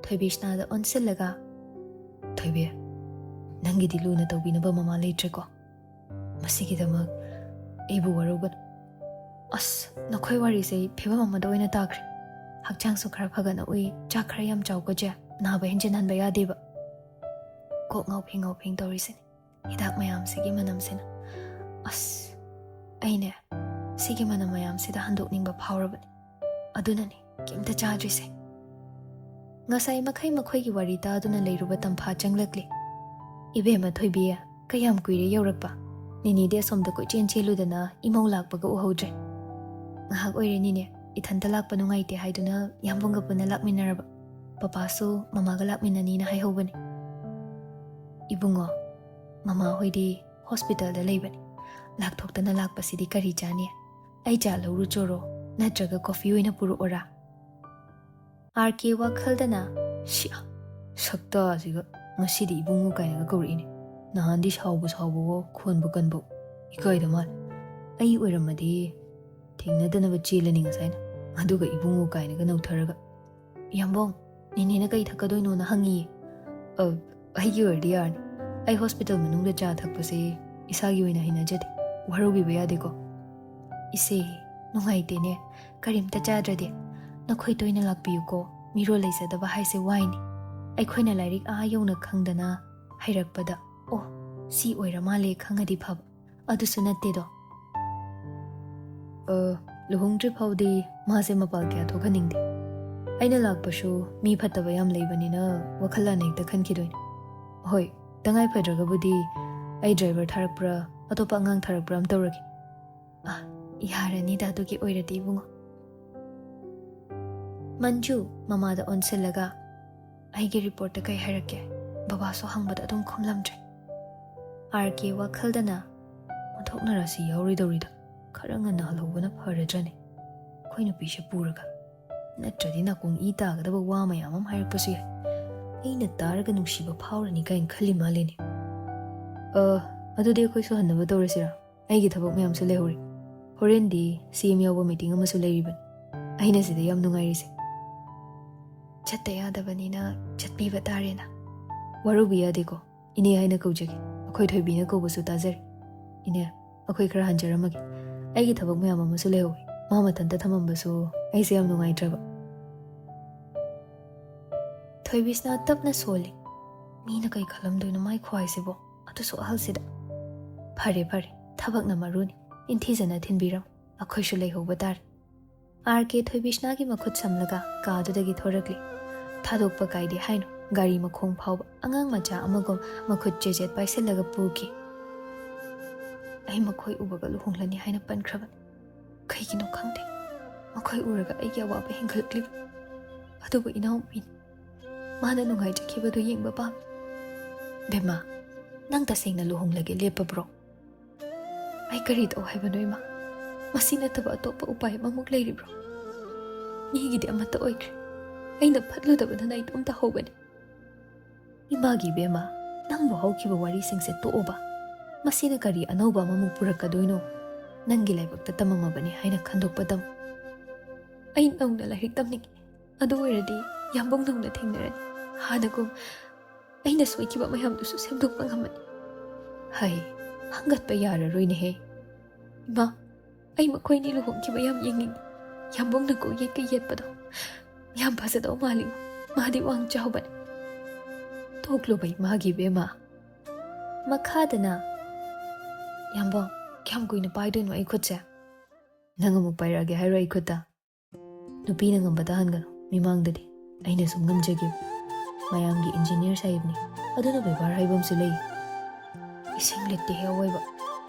ꯊꯣꯏꯕꯤꯁꯅꯥꯗ ꯑꯣꯟꯁꯤꯜꯂꯒ, "ꯊꯣꯏꯕꯤ, ꯅꯪꯒꯤꯗꯤ ꯂꯨꯅ ꯇꯧꯕꯤꯅꯕ ꯃꯃꯥ ꯂꯩꯇ꯭ꯔꯦꯀꯣ? ꯃꯁꯤꯒꯤꯗꯃꯛ ꯑꯩꯕꯨ ꯋꯥꯔꯧꯒꯅꯨ꯫ ꯑꯁ, ꯅꯈꯣꯏ ꯋꯥꯔꯤꯁꯦ ꯑꯩ ꯐꯤꯕꯝ ꯑꯃꯗ ꯑꯣꯏꯅ ꯇꯥꯈ꯭ꯔꯦ꯫ ꯍꯛꯆꯥꯡꯁꯨ ꯈꯔ ꯐꯒꯠꯅ ꯎꯏ, ꯆꯥꯛ ꯈꯔ ꯌꯥꯝ ꯆꯥꯎꯀꯣ ꯆꯦ, ꯅꯥꯕ ꯍꯦꯟꯖꯤꯟꯍꯟꯕ ꯌꯥꯗꯦꯕ"꯫ ꯀꯣꯛ ꯉꯥꯎꯐꯦꯡ ꯉꯥꯎꯐꯦꯡ ꯇꯧꯔꯤꯁꯤꯅꯦ ꯍꯤꯗꯥꯛ ꯃꯌꯥꯝꯁꯤꯒꯤ ꯃꯅꯝꯁꯤꯅ꯫ ꯑꯁ, ꯑꯩꯅꯦ ꯁꯤꯒꯤ ꯃꯅꯝ ꯃꯌꯥꯝꯁꯤꯗ ꯍꯟꯗꯣꯛꯅꯤꯡꯕ ꯐꯥꯎꯔꯕꯅꯤ꯫ ꯑꯗꯨꯅꯅꯤ ꯀꯩꯝꯇ ꯆꯥꯗ꯭ꯔꯤꯁꯦ꯫ ꯉꯁꯥꯏ ꯃꯈꯩ ꯃꯈꯣꯏꯒꯤ ꯋꯥꯔꯤ ꯇꯥꯗꯨꯅ ꯂꯩꯔꯨꯕ ꯇꯝꯐꯥ ꯆꯪꯂꯛꯂꯦ꯫ "ꯏꯕꯦꯝꯃ ꯊꯣꯏꯕꯤ, ꯀꯌꯥꯝ ꯀꯨꯏꯔꯦ ꯌꯧꯔꯛꯄ? ꯅꯦꯅꯦꯗꯤ ꯑꯁꯣꯝꯗ ꯀꯣꯏꯆꯦꯟ ꯆꯦꯜꯂꯨꯗꯅ ꯏꯃꯧ ꯂꯥꯛꯄꯒ ꯎꯍꯧꯗ꯭ꯔꯦ꯫ ꯉꯥꯏꯍꯥꯛ ꯑꯣꯏꯔꯦ ꯅꯦꯅꯦ, ꯏꯊꯟꯇ ꯂꯥꯛꯄ ꯅꯨꯡꯉꯥꯏꯇꯦ ꯍꯥꯏꯗꯨꯅ ꯌꯥꯝꯕꯨꯡꯒ ꯄꯨꯟꯅ ꯂꯥꯛꯃꯤꯟꯅꯔꯕ꯫ ꯄꯄꯥꯁꯨ ꯃꯃꯥꯒ ꯂꯥꯛꯃꯤꯟꯅꯅꯤꯅ ꯍꯥꯏꯍꯧꯕꯅꯤ꯫" "ꯏꯕꯨꯡꯉꯣ, ꯃꯃꯥ ꯍꯣꯏꯗꯤ ꯍꯣꯁꯄꯤꯇꯥꯜꯗ ꯂꯩꯕꯅꯤ꯫ ꯂꯥꯛꯊꯣꯛꯇꯅ ꯂꯥꯛꯄꯁꯤꯗꯤ ꯀꯔꯤ ꯆꯥꯅꯤ? ꯑꯩ ꯆꯥ ꯂꯧꯔꯨꯆꯣꯔꯣ? ꯅꯠꯇ꯭ꯔꯒ ꯀꯣꯐꯤ ꯑꯣꯏꯅ ꯄꯨꯔꯛꯑꯣꯔꯥ?" ꯑꯥꯔ ꯀꯦ ꯋꯥꯈꯜꯗꯅ, "ꯁꯤꯌꯥ, ꯁꯛꯇꯥꯁꯤꯒ ꯉꯁꯤꯗꯤ ꯏꯕꯨꯡꯉꯣ ꯀꯥꯏꯅꯒ ꯀꯧꯔꯛꯏꯅꯦ꯫ ꯅꯍꯥꯟꯗꯤ ꯁꯥꯎꯕ ꯁꯥꯎꯕꯋꯣ, ꯈꯣꯟꯕ ꯀꯟꯕ, ꯏꯀꯥꯏꯗ ꯃꯥꯜꯂꯦ꯫ ꯑꯩ ꯑꯣꯏꯔꯝꯃꯗꯤ ꯊꯦꯡꯅꯗꯅꯕ ꯆꯦꯜꯂꯅꯤ ꯉꯁꯥꯏꯅ꯫ ꯑꯗꯨꯒ ꯏꯕꯨꯡꯉꯣ ꯀꯥꯏꯅꯒ ꯅꯧꯊꯔꯒ꯫ ꯌꯥꯝꯕꯣꯡ, ꯅꯦꯅꯦꯅ ꯀꯩ ꯊꯛꯀꯗꯣꯏꯅꯣꯅ ꯍꯪꯉꯤꯌꯦ꯫ ꯑ, ꯑꯩꯒꯤ ꯑꯣꯏꯔꯗꯤ ꯌꯥꯔꯅꯤ꯫ ꯑꯩ ꯍꯣꯁꯄꯤꯇꯥꯜ ꯃꯅꯨꯡꯗ ꯆꯥ ꯊꯛꯄꯁꯦ ꯏꯁꯥꯒꯤ ꯑꯣꯏꯅ ꯍꯩꯅꯖꯗꯦ꯫ ꯋꯥꯔꯧꯕꯤꯕ ꯌꯥꯗꯦꯀꯣ꯫" "ꯏꯆꯦ, ꯅꯨꯡꯉꯥꯏꯇꯦꯅꯦ, ꯀꯔꯤꯝꯇ ꯆꯥꯗ꯭ꯔꯗꯤ꯫ ꯅꯈꯣꯏ ꯇꯣꯏꯅ ꯂꯥꯛꯄꯤꯌꯨꯀꯣ, ꯃꯤꯔꯣꯜ ꯂꯩꯖꯗꯕ ꯍꯥꯏꯁꯦ ꯋꯥꯏꯅꯤ꯫ ꯑꯩꯈꯣꯏꯅ ꯂꯥꯏꯔꯤꯛ ꯑꯥ ꯌꯧꯅ ꯈꯪꯗꯅ ꯍꯩꯔꯛꯄꯗ, ꯑꯣ, ꯁꯤ ꯑꯣꯏꯔ ꯃꯥꯜꯂꯦ ꯈꯪꯉꯗꯤ ꯐꯕ꯫ ꯑꯗꯨꯁꯨ ꯅꯠꯇꯦꯗꯣ꯫" "ꯑ, ꯂꯨꯍꯣꯡꯗ꯭ꯔꯤ ꯐꯥꯎꯗꯤ ꯃꯥꯁꯦ ꯃꯄꯥꯜ ꯀꯌꯥ ꯊꯣꯛꯍꯟꯅꯤꯡꯗꯦ꯫ ꯑꯩꯅ ꯂꯥꯛꯄꯁꯨ ꯃꯤ ꯐꯠꯇꯕ ꯌꯥꯝ ꯂꯩꯕꯅꯤꯅ ꯋꯥꯈꯜ ꯂꯥꯟꯅ ꯍꯦꯛꯇ ꯈꯟꯈꯤꯗꯣꯏꯅꯦ꯫ ꯍꯣꯏ, ꯇꯉꯥꯏ ꯐꯗ꯭ꯔꯒꯕꯨꯗꯤ ꯑꯩ ꯗ꯭ꯔꯥꯏꯚꯔ ꯊꯥꯔꯛꯄ꯭ꯔꯥ, ꯑꯇꯣꯞꯄ ꯑꯉꯥꯡ ꯊꯥꯔꯛꯄ꯭ꯔꯥ ꯑꯃ ꯇꯧꯔꯒꯦ꯫" "ꯑ, "ꯌꯥꯔꯅꯤꯗ ꯑꯗꯨꯒꯤ ꯑꯣꯏꯔꯗꯤ, ꯏꯕꯨꯡꯉꯣ꯫" ꯃꯟꯖꯨ ꯃꯃꯥꯗ ꯑꯣꯟꯁꯤꯜꯂꯒ, "ꯑꯩꯒꯤ ꯔꯤꯄꯣꯔꯠꯇ ꯀꯩ ꯍꯥꯏꯔꯛꯀꯦ?" ꯕꯕꯥꯁꯨ ꯍꯪꯕꯗ ꯑꯗꯨꯝ ꯈꯨꯝꯂꯝꯗ꯭ꯔꯦ꯫ ꯑꯥꯔ ꯀꯦ ꯋꯥꯈꯜꯗꯅ, "ꯑꯣꯟꯊꯣꯛꯅꯔꯁꯤ ꯌꯥꯎꯔꯣꯏꯗꯧꯔꯤꯗ, ꯈꯔ ꯉꯟꯅ ꯍꯜꯍꯧꯕꯅ ꯐꯔꯗ꯭ꯔꯅꯦ, ꯑꯩꯈꯣꯏ ꯅꯨꯄꯤꯁꯦ ꯄꯨꯔꯒ꯫ ꯅꯠꯇ꯭ꯔꯗꯤ ꯅꯥꯀꯣꯡ ꯏ ꯇꯥꯒꯗꯕ ꯋꯥ ꯃꯌꯥꯝ ꯑꯃ ꯍꯥꯏꯔꯛꯄꯁꯨ ꯌꯥꯏ꯫ ꯑꯩꯅ ꯇꯥꯔꯒ ꯅꯨꯡꯁꯤꯕ ꯐꯥꯎꯔꯅꯤ ꯀꯥꯏꯅ ꯈꯜꯂꯤ ꯃꯥꯜꯂꯦꯅꯦ꯫ ꯑ, ꯑꯗꯨꯗꯤ ꯑꯩꯈꯣꯏꯁꯨ ꯍꯟꯅꯕ ꯇꯧꯔꯁꯤꯔꯥ? ꯑꯩꯒꯤ ꯊꯕꯛ ꯃꯌꯥꯝꯁꯨ ꯂꯩꯍꯧꯔꯤ꯫ ꯍꯣꯔꯦꯟꯗꯤ ꯁꯤ ꯑꯦꯝ ꯌꯥꯎꯕ ꯃꯤꯇꯤꯡ ꯑꯃꯁꯨ ꯂꯩꯔꯤꯕꯅꯤ꯫ ꯑꯩꯅ ꯁꯤꯗ ꯌꯥꯝ ꯅꯨꯡꯉꯥꯏꯔꯤꯁꯦ꯫" "ꯆꯠꯇ ꯌꯥꯗꯕꯅꯤꯅ ꯆꯠꯄꯤꯕ ꯇꯥꯔꯦꯅ꯫ ꯋꯥꯔꯧꯕꯤ ꯌꯥꯗꯦꯀꯣ, ꯏꯅꯦ ꯍꯥꯏꯅ ꯀꯧꯖꯒꯦ꯫ ꯑꯩꯈꯣꯏ ꯊꯣꯏꯕꯤꯅ ꯀꯧꯕꯁꯨ ꯇꯥꯖꯔꯦ꯫ ꯏꯅꯦ, ꯑꯩꯈꯣꯏ ꯈꯔ ꯍꯟꯖꯔꯝꯃꯒꯦ꯫ ꯑꯩꯒꯤ ꯊꯕꯛ ꯃꯌꯥꯝ ꯑꯃꯁꯨ ꯂꯩꯍꯧꯋꯤ꯫ ꯃꯥ ꯃꯊꯟꯇ ꯊꯝꯃꯝꯕꯁꯨ ꯑꯩꯁꯦ ꯌꯥꯝ ꯅꯨꯡꯉꯥꯏꯇ꯭ꯔꯕ꯫" ꯊꯣꯏꯕꯤꯁꯅꯥ ꯇꯞꯅ ꯁꯣꯜꯂꯤ꯫ "ꯃꯤꯅ ꯀꯩ ꯈꯜꯂꯝꯗꯣꯏꯅꯣ ꯃꯥꯏ ꯈꯨꯍꯥꯏꯁꯤꯕꯣ? ꯑꯗꯨꯁꯨ ꯑꯍꯜꯁꯤꯗ꯫ ꯐꯔꯦ, ꯐꯔꯦ, ꯊꯕꯛꯅ ꯃꯔꯨꯅꯤ꯫ ꯅꯤꯡꯊꯤꯖꯅ ꯊꯤꯟꯕꯤꯔꯝꯃꯨ꯫ ꯑꯩꯈꯣꯏꯁꯨ ꯂꯩꯍꯧꯕ ꯇꯥꯔꯦ꯫" ꯑꯥꯔ ꯀꯦ ꯊꯣꯏꯕꯤꯁꯅꯥꯒꯤ ꯃꯈꯨꯠ ꯁꯝꯂꯒ ꯀꯥꯗꯨꯗꯒꯤ ꯊꯣꯔꯛꯂꯤ꯫ ꯊꯥꯗꯣꯛꯄ ꯀꯥꯏꯗꯦ ꯍꯥꯏꯅ ꯒꯥꯔꯤ ꯃꯈꯣꯡ ꯐꯥꯎꯕ ꯑꯉꯥꯡ ꯃꯆꯥ ꯑꯃꯒꯨꯝ ꯃꯈꯨꯠ ꯆꯦꯖꯦꯠ ꯄꯥꯏꯁꯤꯜꯂꯒ ꯄꯨꯈꯤ꯫ "ꯑꯩ ꯃꯈꯣꯏ ꯎꯕꯒ ꯂꯨꯍꯣꯡꯂꯅꯤ ꯍꯥꯏꯅ ꯄꯟꯈ꯭ꯔꯕꯅꯤ꯫ ꯀꯩꯒꯤꯅꯣ ꯈꯪꯗꯦ, ꯃꯈꯣꯏ ꯎꯔꯒ ꯑꯩꯒꯤ ꯑꯋꯥꯕ ꯍꯦꯟꯒꯠꯂꯛꯂꯤꯕ꯫ ꯑꯗꯨꯕꯨ ꯏꯅꯥꯎꯄꯤꯅꯤ꯫ ꯃꯥꯅ ꯅꯨꯡꯉꯥꯏꯖꯈꯤꯕꯗꯨ ꯌꯦꯡꯕ ꯄꯥꯝꯃꯤ꯫" "ꯕꯦꯝꯃ, ꯅꯪ ꯇꯁꯦꯡꯅ ꯂꯨꯍꯣꯡꯂꯒꯦ ꯂꯦꯞꯄꯕ꯭ꯔꯣ?" "ꯑꯩ ꯀꯔꯤ ꯇꯧ ꯍꯥꯏꯕꯅꯣ, ꯏꯃꯥ? ꯃꯁꯤ ꯅꯠꯇꯕ ꯑꯇꯣꯞꯄ ꯎꯄꯥꯏ ꯑꯃꯃꯨꯛ ꯂꯩꯔꯤꯕ꯭ꯔꯣ? ꯃꯤꯒꯤꯗꯤ ꯑꯃꯠꯇ ꯑꯣꯏꯈ꯭ꯔꯦ꯫ ꯑꯩꯅ ꯐꯠꯂꯨꯗꯕꯗꯅ ꯏꯇꯣꯝ ꯇꯥꯍꯧꯕꯅꯤ꯫" "ꯏꯃꯥꯒꯤ ꯏꯕꯦꯝꯃ, ꯅꯪꯕꯨ ꯍꯧꯈꯤꯕ ꯋꯥꯔꯤꯁꯤꯡꯁꯦ ꯇꯣꯛꯑꯣꯕ꯫ ꯃꯁꯤꯅ ꯀꯔꯤ ꯑꯅꯧꯕ ꯑꯃꯃꯨꯛ ꯄꯨꯔꯛꯀꯗꯣꯏꯅꯣ? ꯅꯪꯒꯤ ꯂꯥꯏꯕꯛꯇ ꯇꯝꯃꯝꯃꯕꯅꯤ ꯍꯥꯏꯅ ꯈꯟꯗꯣꯛꯄ ꯇꯝꯃꯨ꯫" "ꯑꯩ ꯅꯧꯅ ꯂꯥꯏꯔꯤꯛ ꯇꯝꯅꯤꯡꯉꯤ꯫ ꯑꯗꯨ ꯑꯣꯏꯔꯗꯤ ꯌꯥꯝꯕꯨꯡ ꯅꯧꯅ ꯊꯦꯡꯅꯔꯅꯤ꯫ ꯍꯥꯟꯅꯒꯨꯝ ꯑꯩꯅ ꯁꯣꯏꯈꯤꯕ ꯃꯌꯥꯝꯗꯨꯁꯨ ꯁꯦꯝꯗꯣꯛꯄ ꯉꯝꯃꯅꯤ꯫" "ꯍꯩ, ꯍꯪꯒꯠꯄ ꯌꯥꯔꯔꯣꯏꯅꯦꯍꯦ꯫ ꯏꯃꯥ, ꯑꯩ ꯃꯈꯣꯏꯅꯤ ꯂꯨꯍꯣꯡꯈꯤꯕ ꯌꯥꯝ ꯌꯦꯡꯅꯤꯡꯉꯤ꯫ ꯌꯥꯝꯕꯨꯡꯅ ꯀꯣꯏꯌꯦꯠꯀ ꯌꯦꯠꯄꯗꯣ ꯌꯥꯝ ꯐꯖꯗꯧ ꯃꯥꯜꯂꯤ꯫ ꯃꯥꯗꯤ ꯋꯥꯡ ꯆꯥꯎꯕꯅꯤ꯫" "ꯇꯣꯛꯂꯨꯕ ꯏꯃꯥꯒꯤ ꯏꯕꯦꯝꯃ꯫ ꯃꯈꯥꯗꯅ, ꯌꯥꯝꯕꯨꯡ, ꯀꯌꯥꯝ ꯀꯨꯏꯅ ꯄꯥꯏꯗꯣꯏꯅꯣ ꯑꯩ ꯈꯨꯠꯁꯦ? ꯅꯪ ꯑꯃꯨꯛ ꯄꯥꯏꯔꯛꯑꯒꯦ ꯍꯥꯏꯔꯣ ꯑꯩ ꯈꯨꯠꯇ? ꯅꯨꯄꯤꯅ ꯉꯝꯕ ꯇꯥꯍꯟꯒꯅꯨ ꯃꯤꯃꯥꯡꯗꯗꯤ꯫ ꯑꯩꯅ ꯁꯨꯝ ꯉꯝꯖꯒꯦ꯫ ꯃꯌꯥꯝꯒꯤ ꯏꯟꯖꯤꯅꯤꯌꯔ ꯁꯥꯍꯦꯕꯅꯤ꯫ ꯑꯗꯨꯅ ꯕꯦꯕꯥꯔ ꯍꯥꯏꯕ ꯑꯃꯁꯨ ꯂꯩ꯫ ꯏꯁꯤꯡ ꯂꯤꯠꯇꯦꯍꯦ ꯑꯋꯣꯏꯕ꯫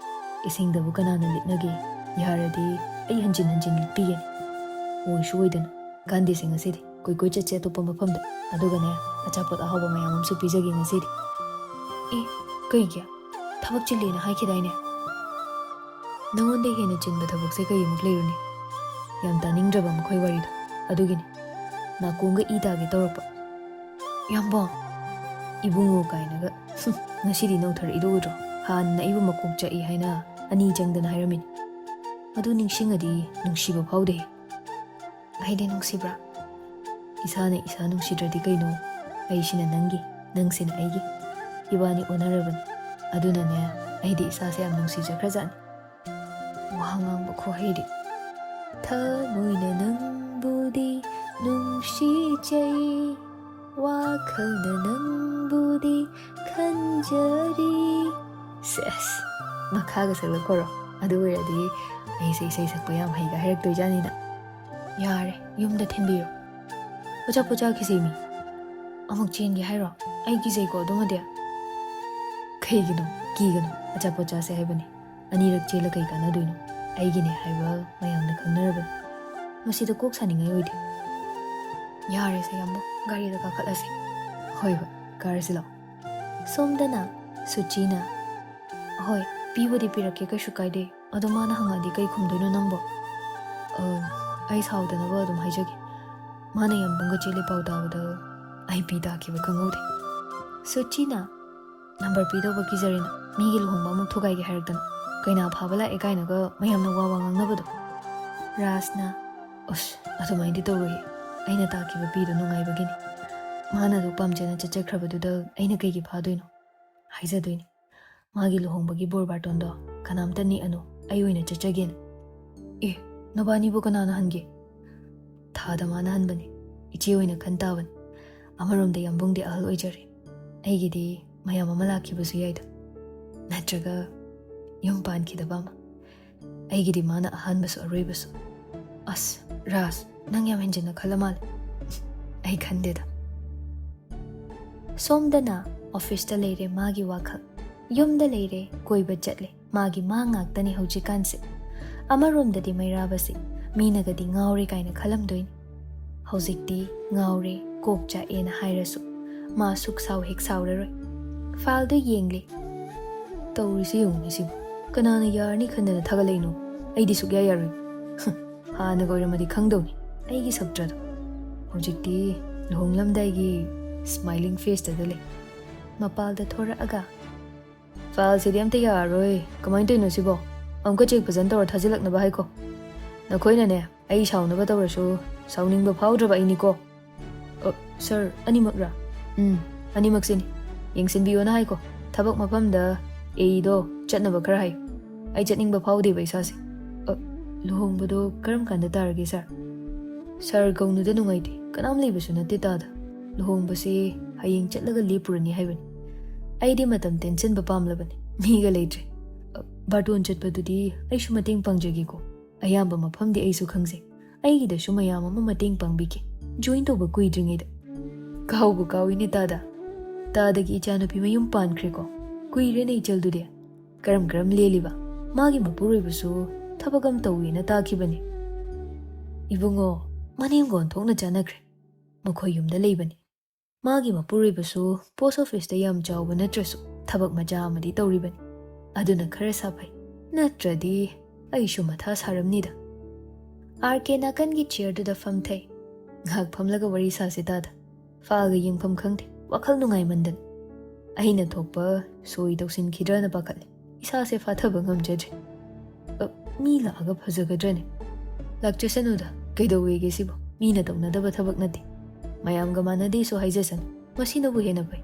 ꯏꯁꯤꯡꯗꯕꯨ ꯀꯅꯥꯅ ꯂꯤꯠꯅꯒꯦ? ꯌꯥꯔꯗꯤ ꯑꯩ ꯍꯟꯖꯤꯟ ꯍꯟꯖꯤꯟ ꯄꯤꯒꯅꯤ꯫ ꯑꯣꯏꯁꯨ ꯑꯣꯏꯗꯅ, ꯀꯥꯟꯗꯦꯁꯦ ꯉꯁꯤꯗꯤ꯫ ꯀꯣꯏ ꯀꯣꯏ ꯆꯠꯁꯦ ꯑꯇꯣꯞꯄ ꯃꯐꯝꯗ꯫ ꯑꯗꯨꯒꯅꯦ, ꯑꯆꯥꯄꯣꯠ ꯑꯍꯥꯎꯕ ꯃꯌꯥꯝ ꯑꯃꯁꯨ ꯄꯤꯖꯒꯦ ꯉꯁꯤꯗꯤ꯫ ꯑꯦ, ꯀꯩꯒꯤ? ꯊꯕꯛ ꯆꯤꯜꯂꯦꯅ ꯍꯥꯏꯈꯤꯗꯥꯏꯅꯦ? ꯅꯉꯣꯟꯗ ꯍꯦꯟꯅ ꯆꯤꯟꯕ ꯊꯕꯛꯁꯦ ꯀꯩꯃꯨꯛ ꯂꯩꯔꯨꯅꯤ? ꯌꯥꯝ ꯇꯥꯅꯤꯡꯗ꯭ꯔꯕ ꯃꯈꯣꯏ ꯋꯥꯔꯤꯗꯣ꯫ ꯑꯗꯨꯒꯤꯅꯤ꯫ ꯅꯥꯀꯣꯡꯒ ꯏ ꯇꯥꯒꯦ ꯇꯧꯔꯛꯄ꯫ ꯌꯥꯝꯕꯣ, ꯏꯕꯨꯡꯉꯣ ꯀꯥꯏꯅꯒ꯫ ꯍꯨꯝ, ꯉꯁꯤꯗꯤ ꯅꯧꯊꯔꯛꯏꯗꯣ ꯎꯗ꯭ꯔꯣ? ꯍꯥꯟꯅ ꯑꯩꯕꯨ ꯃꯀꯣꯛ ꯆꯥꯛꯏ ꯍꯥꯏꯅ ꯑꯅꯤ ꯆꯪꯗꯅ ꯍꯥꯏꯔꯝꯃꯤꯅꯤ꯫ ꯑꯗꯨ ꯅꯤꯡꯁꯤꯡꯉꯗꯤ ꯅꯨꯡꯁꯤꯕ ꯐꯥꯎꯗꯦ꯫ ꯑꯩꯗꯤ ꯅꯨꯡꯁꯤꯕ꯭ꯔꯥ? ꯏꯁꯥꯅ ꯏꯁꯥ ꯅꯨꯡꯁꯤꯗ꯭ꯔꯗꯤ ꯀꯩꯅꯣ? ꯑꯩꯁꯤꯅ ꯅꯪꯒꯤ, ꯅꯪꯁꯤꯅ ꯑꯩꯒꯤ꯫ ꯏꯕꯥꯅꯤ ꯑꯣꯟꯅꯔꯕꯅꯤ꯫ ꯑꯗꯨꯅꯅꯦ, ꯑꯩꯗꯤ ꯏꯁꯥꯁꯦ ꯌꯥꯝ ꯅꯨꯡꯁꯤꯖꯈ꯭ꯔꯖꯥꯠꯅꯤ꯫ ꯋꯥ ꯉꯥꯡꯕ ꯈꯨꯍꯩꯗꯤ꯫ ꯊꯃꯣꯏꯅ ꯅꯪꯕꯨꯗꯤ ꯅꯨꯡꯁꯤꯖꯩ, ꯋꯥꯈꯜꯅ ꯅꯪꯕꯨꯗꯤ ꯈꯟꯖꯔꯤ꯫ ꯁꯦꯁ, ꯃꯈꯥꯒ ꯁꯛꯂꯛꯈꯣꯔꯣ? ꯑꯗꯨ ꯑꯣꯏꯔꯗꯤ ꯑꯩꯁꯦ ꯏꯁꯩ ꯁꯛꯄ ꯌꯥꯝ ꯍꯩꯒ ꯍꯥꯏꯔꯛꯇꯣꯏꯖꯥꯠꯅꯤꯅ꯫ ꯌꯥꯔꯦ, ꯌꯨꯝꯗ ꯊꯤꯟꯕꯤꯔꯣ꯫ ꯑꯆꯥꯄꯣꯠ ꯆꯥꯈꯤꯁꯦ ꯃꯤ꯫ ꯑꯃꯨꯛ ꯆꯦꯟꯒꯦ ꯍꯥꯏꯔꯣ? ꯑꯩ ꯀꯤꯖꯩꯀꯣ ꯑꯗꯨꯃꯗꯤ꯫ ꯀꯩꯒꯤꯅꯣ? ꯀꯤꯒꯅꯨ, ꯑꯆꯥꯄꯣꯠ ꯆꯥꯁꯦ ꯍꯥꯏꯕꯅꯤ꯫ ꯑꯅꯤꯔꯛ ꯆꯦꯜꯂ ꯀꯩ ꯀꯥꯟꯅꯗꯣꯏꯅꯣ? ꯑꯩꯒꯤꯅꯦ ꯍꯥꯏꯕ ꯃꯌꯥꯝꯅ ꯈꯪꯅꯔꯕꯅꯤ꯫ ꯃꯁꯤꯗ ꯀꯣꯛ ꯁꯥꯅꯤꯡꯉꯥꯏ ꯑꯣꯏꯗꯦ꯫ ꯌꯥꯔꯦꯁꯦ ꯌꯥꯝꯕꯨ, ꯒꯥꯔꯤꯗ ꯀꯥꯈꯠꯂꯁꯦ꯫ ꯍꯣꯏ ꯍꯣꯏ, ꯀꯥꯔꯁꯤ ꯂꯥꯛꯑꯣ꯫ ꯁꯣꯝꯗꯅ ꯁꯨꯆꯤꯅ, "ꯍꯣꯏ, ꯄꯤꯕꯨꯗꯤ ꯄꯤꯔꯛꯀꯦ, ꯀꯩꯁꯨ ꯀꯥꯏꯗꯦ꯫ ꯑꯗꯣ ꯃꯥꯅ ꯍꯪꯉꯛꯑꯗꯤ ꯀꯩ ꯈꯨꯝꯗꯣꯏꯅꯣ ꯅꯪꯕꯣ?" "ꯑ, ꯑꯩ ꯁꯥꯎꯗꯅꯕ ꯑꯗꯨꯝ ꯍꯥꯏꯖꯒꯦ꯫ ꯃꯥꯅ ꯌꯥꯝꯕꯨꯡꯒ ꯆꯦꯜꯂꯤ ꯄꯥꯎ ꯇꯥꯕꯗ ꯑꯩ ꯄꯤ ꯇꯥꯈꯤꯕ ꯈꯪꯍꯧꯗꯦ꯫" ꯁꯨꯆꯤꯅ, "ꯅꯝꯕꯔ ꯄꯤꯗꯧꯕ ꯀꯤꯖꯔꯦꯅ, ꯃꯤꯒꯤ ꯂꯨꯍꯣꯡꯕ ꯑꯃꯨꯛ ꯊꯨꯒꯥꯏꯒꯦ ꯍꯥꯏꯔꯛꯇꯅ, ꯀꯩꯅꯥ ꯐꯥꯕ ꯂꯥꯛꯑꯦ ꯀꯥꯏꯅꯒ ꯃꯌꯥꯝꯅ ꯋꯥ ꯋꯥ ꯉꯥꯡꯅꯕꯗꯣ꯫" ꯔꯥꯖꯅ, "ꯑꯁ, ꯑꯗꯨꯃꯥꯏꯅꯗꯤ ꯇꯧꯔꯣꯏꯌꯦ꯫ ꯑꯩꯅ ꯇꯥꯛꯈꯤꯕ ꯄꯤꯗꯣ ꯅꯨꯡꯉꯥꯏꯕꯒꯤꯅꯤ꯫ ꯃꯥꯅ ꯑꯗꯨ ꯄꯥꯝꯖꯅ ꯆꯠꯆꯈ꯭ꯔꯕꯗꯨꯗ ꯑꯩꯅ ꯀꯩꯒꯤ ꯐꯥꯗꯣꯏꯅꯣ? ꯍꯥꯏꯖꯗꯣꯏꯅꯤ꯫ ꯃꯥꯒꯤ ꯂꯨꯍꯣꯡꯕꯒꯤ ꯕꯣꯔ ꯕꯥꯔꯇꯣꯟꯗꯣ ꯀꯅꯥꯝꯇ ꯅꯦꯛꯑꯅꯨ, ꯑꯩ ꯑꯣꯏꯅ ꯆꯠꯆꯒꯦꯅ꯫" "ꯑꯦ, ꯅꯕꯥꯅꯤꯕꯨ ꯀꯅꯥꯅ ꯍꯟꯒꯦ?" "ꯊꯥꯗ ꯃꯥꯅ ꯍꯟꯕꯅꯤ꯫ ꯏꯆꯦ ꯑꯣꯏꯅ ꯈꯟ ꯇꯥꯕꯅꯤ꯫ ꯑꯃꯔꯣꯝꯗ ꯌꯥꯝꯕꯨꯡꯗꯤ ꯑꯍꯜ ꯑꯣꯏꯖꯔꯦ꯫ ꯑꯩꯒꯤꯗꯤ ꯃꯌꯥꯝ ꯑꯃ ꯂꯥꯛꯈꯤꯕꯁꯨ ꯌꯥꯏꯗ꯫ ꯅꯠꯇ꯭ꯔꯒ ꯌꯨꯝ ꯄꯥꯟꯈꯤꯗꯕ ꯑꯃ꯫ ꯑꯩꯒꯤꯗꯤ ꯃꯥꯅ ꯑꯍꯥꯟꯕꯁꯨ ꯑꯔꯣꯏꯕꯁꯨ꯫" "ꯑꯁ, ꯔꯥꯖ, ꯅꯪ ꯌꯥꯝ ꯍꯦꯟꯖꯤꯟꯅ ꯈꯜꯂ ꯃꯥꯜꯂꯦ꯫" "ꯑꯩ ꯈꯟꯗꯦꯗ꯫" ꯁꯣꯝꯗꯅ ꯑꯣꯐꯤꯁꯇ ꯂꯩꯔꯦ ꯃꯥꯒꯤ ꯋꯥꯈꯜ, ꯌꯨꯝꯗ ꯂꯩꯔꯦ ꯀꯣꯏꯕ ꯆꯠꯂꯦ꯫ ꯃꯥꯒꯤ ꯃꯥ ꯉꯥꯛꯇꯅꯤ ꯍꯧꯖꯤꯛꯀꯥꯟꯁꯦ꯫ ꯑꯃꯔꯣꯝꯗꯗꯤ ꯃꯩꯔꯥꯕꯁꯤ ꯃꯤꯅꯒꯗꯤ ꯉꯥꯎꯔꯦ ꯀꯥꯏꯅ ꯈꯜꯂꯝꯗꯣꯏꯅꯤ꯫ ꯍꯧꯖꯤꯛꯇꯤ ꯉꯥꯎꯔꯦ, ꯀꯣꯛ ꯆꯥꯛꯑꯦꯅ ꯍꯥꯏꯔꯁꯨ ꯃꯥ ꯁꯨꯛ ꯁꯥꯎ ꯍꯦꯛ ꯁꯥꯎꯔꯔꯣꯏ꯫ ꯐꯥꯏꯜꯗꯣ ꯌꯦꯡꯂꯦ꯫ ꯇꯧꯔꯤꯁꯤ ꯌꯦꯡꯉꯨꯅꯦ ꯁꯤꯕꯨ꯫ ꯀꯅꯥꯅ ꯌꯥꯔꯅꯤ ꯈꯟꯗꯅ ꯊꯥꯒꯠꯂꯛꯏꯅꯣ? ꯑꯩꯗꯤ ꯁꯨꯛꯌꯥ ꯌꯥꯔꯣꯏ꯫ ꯍꯥꯟꯅꯒ ꯑꯣꯏꯔꯝꯃꯗꯤ ꯈꯪꯗꯧꯅꯤ ꯑꯩꯒꯤ ꯁꯛꯇ꯭ꯔꯗꯣ꯫ ꯍꯧꯖꯤꯛꯇꯤ ꯂꯨꯍꯣꯡꯂꯝꯗꯥꯏꯒꯤ ꯁ꯭ꯃꯥꯏꯂꯤꯡ ꯐꯦꯁꯇꯗ ꯂꯩ꯫ ꯃꯄꯥꯜꯗ ꯊꯣꯔꯛꯑꯒ, "ꯐꯥꯏꯜꯁꯤꯗꯤ ꯑꯝꯇ ꯌꯥꯔꯔꯣꯏ꯫ ꯀꯃꯥꯏꯅ ꯇꯧꯔꯤꯅꯣ ꯁꯤꯕꯣ? ꯑꯃꯨꯛꯀ ꯆꯦꯛ ꯐꯖꯅ ꯇꯧꯔ ꯊꯥꯖꯤꯜꯂꯛꯅꯕ ꯍꯥꯏꯀꯣ꯫ ꯅꯈꯣꯏꯅꯅꯦ, ꯑꯩ ꯁꯥꯎꯅꯕ ꯇꯧꯔꯁꯨ ꯁꯥꯎꯅꯤꯡꯕ ꯐꯥꯎꯗ꯭ꯔꯕ ꯑꯩꯅꯤꯀꯣ꯫" "ꯑ, ꯁꯥꯔ, ꯑꯅꯤꯃꯛꯔꯥ?" "ꯎꯝ, ꯑꯅꯤꯃꯛꯁꯤꯅꯤ꯫ ꯌꯦꯡꯁꯤꯟꯕꯤꯌꯣꯅ ꯍꯥꯏꯀꯣ꯫ ꯊꯕꯛ ꯃꯐꯝꯗ ꯑꯦꯏꯗꯣ ꯆꯠꯅꯕ ꯈꯔ ꯍꯥꯏꯌꯨ꯫ ꯑꯩ ꯆꯠꯅꯤꯡꯕ ꯐꯥꯎꯗꯦꯕ ꯏꯁꯥꯁꯦ꯫" "ꯑ, ꯂꯨꯍꯣꯡꯕꯗꯣ ꯀꯔꯝ ꯀꯥꯟꯗ ꯇꯥꯔꯒꯦ, ꯁꯥꯔ?" "ꯁꯥꯔ ꯀꯧꯅꯨꯗ, ꯅꯨꯡꯉꯥꯏꯇꯦ꯫ ꯀꯅꯥꯝ ꯂꯩꯕꯁꯨ ꯅꯠꯇꯦ ꯇꯥꯗ꯫ ꯂꯨꯍꯣꯡꯕꯁꯦ ꯍꯌꯦꯡ ꯆꯠꯂꯒ ꯂꯦꯞꯄꯨꯔꯅꯤ ꯍꯥꯏꯕꯅꯤ꯫ ꯑꯩꯗꯤ ꯃꯇꯝ ꯇꯦꯟꯁꯤꯟꯕ ꯄꯥꯝꯂꯕꯅꯤ꯫ ꯃꯤꯒ ꯂꯩꯇ꯭ꯔꯦ꯫ ꯑ, ꯕꯥꯔꯇꯣꯟ ꯆꯠꯄꯗꯨꯗꯤ ꯑꯩꯁꯨ ꯃꯇꯦꯡ ꯄꯥꯡꯖꯒꯦꯀꯣ꯫ ꯑꯌꯥꯝꯕ ꯃꯐꯝꯗꯤ ꯑꯩꯁꯨ ꯈꯪꯖꯩ꯫ ꯑꯩꯒꯤꯗꯁꯨ ꯃꯌꯥꯝ ꯑꯃ ꯃꯇꯦꯡ ꯄꯥꯡꯕꯤꯒꯦ꯫ ꯖꯣꯏꯟ ꯇꯧꯕ ꯀꯨꯏꯗ꯭ꯔꯤꯉꯩꯗ꯫" "ꯀꯥꯎꯕꯨ ꯀꯥꯎꯏꯅꯦ ꯇꯥꯗ꯫ ꯇꯥꯗꯒꯤ ꯏꯆꯥꯅꯨꯄꯤ ꯃꯌꯨꯝ ꯄꯥꯟꯈ꯭ꯔꯦꯀꯣ꯫ ꯀꯨꯏꯔꯦꯅꯦ ꯏꯆꯜꯗꯨꯗꯤ꯫ ꯀꯔꯝ ꯀꯔꯝ ꯂꯦꯜꯂꯤꯕ? ꯃꯥꯒꯤ ꯃꯄꯨꯔꯣꯏꯕꯁꯨ ꯊꯕꯛ ꯑꯃ ꯇꯧꯋꯦꯅ ꯇꯥꯈꯤꯕꯅꯤ꯫" "ꯏꯕꯨꯡꯉꯣ, ꯃꯅꯦꯝꯒ ꯑꯣꯟꯊꯣꯛꯅ ꯆꯥꯟꯅꯈ꯭ꯔꯦ꯫ ꯃꯈꯣꯏ ꯌꯨꯝꯗ ꯂꯩꯕꯅꯤ꯫ ꯃꯥꯒꯤ ꯃꯄꯨꯔꯣꯏꯕꯁꯨ ꯄꯣꯁ ꯑꯣꯐꯤꯁꯇ ꯌꯥꯝ ꯆꯥꯎꯕ ꯅꯠꯇ꯭ꯔꯁꯨ ꯊꯕꯛ ꯃꯆꯥ ꯑꯃꯗꯤ ꯇꯧꯔꯤꯕꯅꯤ꯫ ꯑꯗꯨꯅ ꯈꯔ ꯁꯥꯐꯩ꯫ ꯅꯠꯇ꯭ꯔꯗꯤ ꯑꯩꯁꯨ ꯃꯊꯥ ꯁꯥꯔꯝꯅꯤꯗ꯫" ꯑꯥꯔ ꯀꯦ ꯅꯥꯀꯟꯒꯤ ꯆꯤꯌꯔꯗꯨꯗ ꯐꯝꯊꯩ꯫ ꯉꯥꯏꯍꯥꯛ ꯐꯝꯂꯒ ꯋꯥꯔꯤ ꯁꯥꯁꯦ ꯇꯥꯗ꯫ ꯐꯥꯜꯒ ꯌꯦꯡꯐꯝ ꯈꯪꯗꯦ, ꯋꯥꯈꯜ ꯅꯨꯡꯉꯥꯏꯃꯟꯗꯅ꯫ ꯑꯩꯅ ꯊꯣꯛꯄ ꯁꯣꯏ ꯇꯧꯁꯤꯟꯈꯤꯗ꯭ꯔꯅ ꯄꯥꯈꯠꯂꯦ꯫ ꯏꯁꯥꯁꯦ ꯐꯥꯊꯕ ꯉꯝꯖꯗ꯭ꯔꯦ꯫ "ꯑ, ꯃꯤ ꯂꯥꯛꯑꯒ ꯐꯖꯒꯗ꯭ꯔꯅꯦ?" "ꯂꯥꯛꯆꯁꯅꯨꯗ, ꯀꯩꯗꯧꯋꯦꯒꯦ ꯁꯤꯕꯣ? ꯃꯤꯅ ꯇꯧꯅꯗꯕ ꯊꯕꯛ ꯅꯠꯇꯦ꯫ ꯃꯌꯥꯝꯒ ꯃꯥꯟꯅꯗꯦꯁꯨ ꯍꯥꯏꯖꯁꯅꯨ, ꯃꯁꯤꯅꯕꯨ ꯍꯦꯟꯅ ꯐꯩ꯫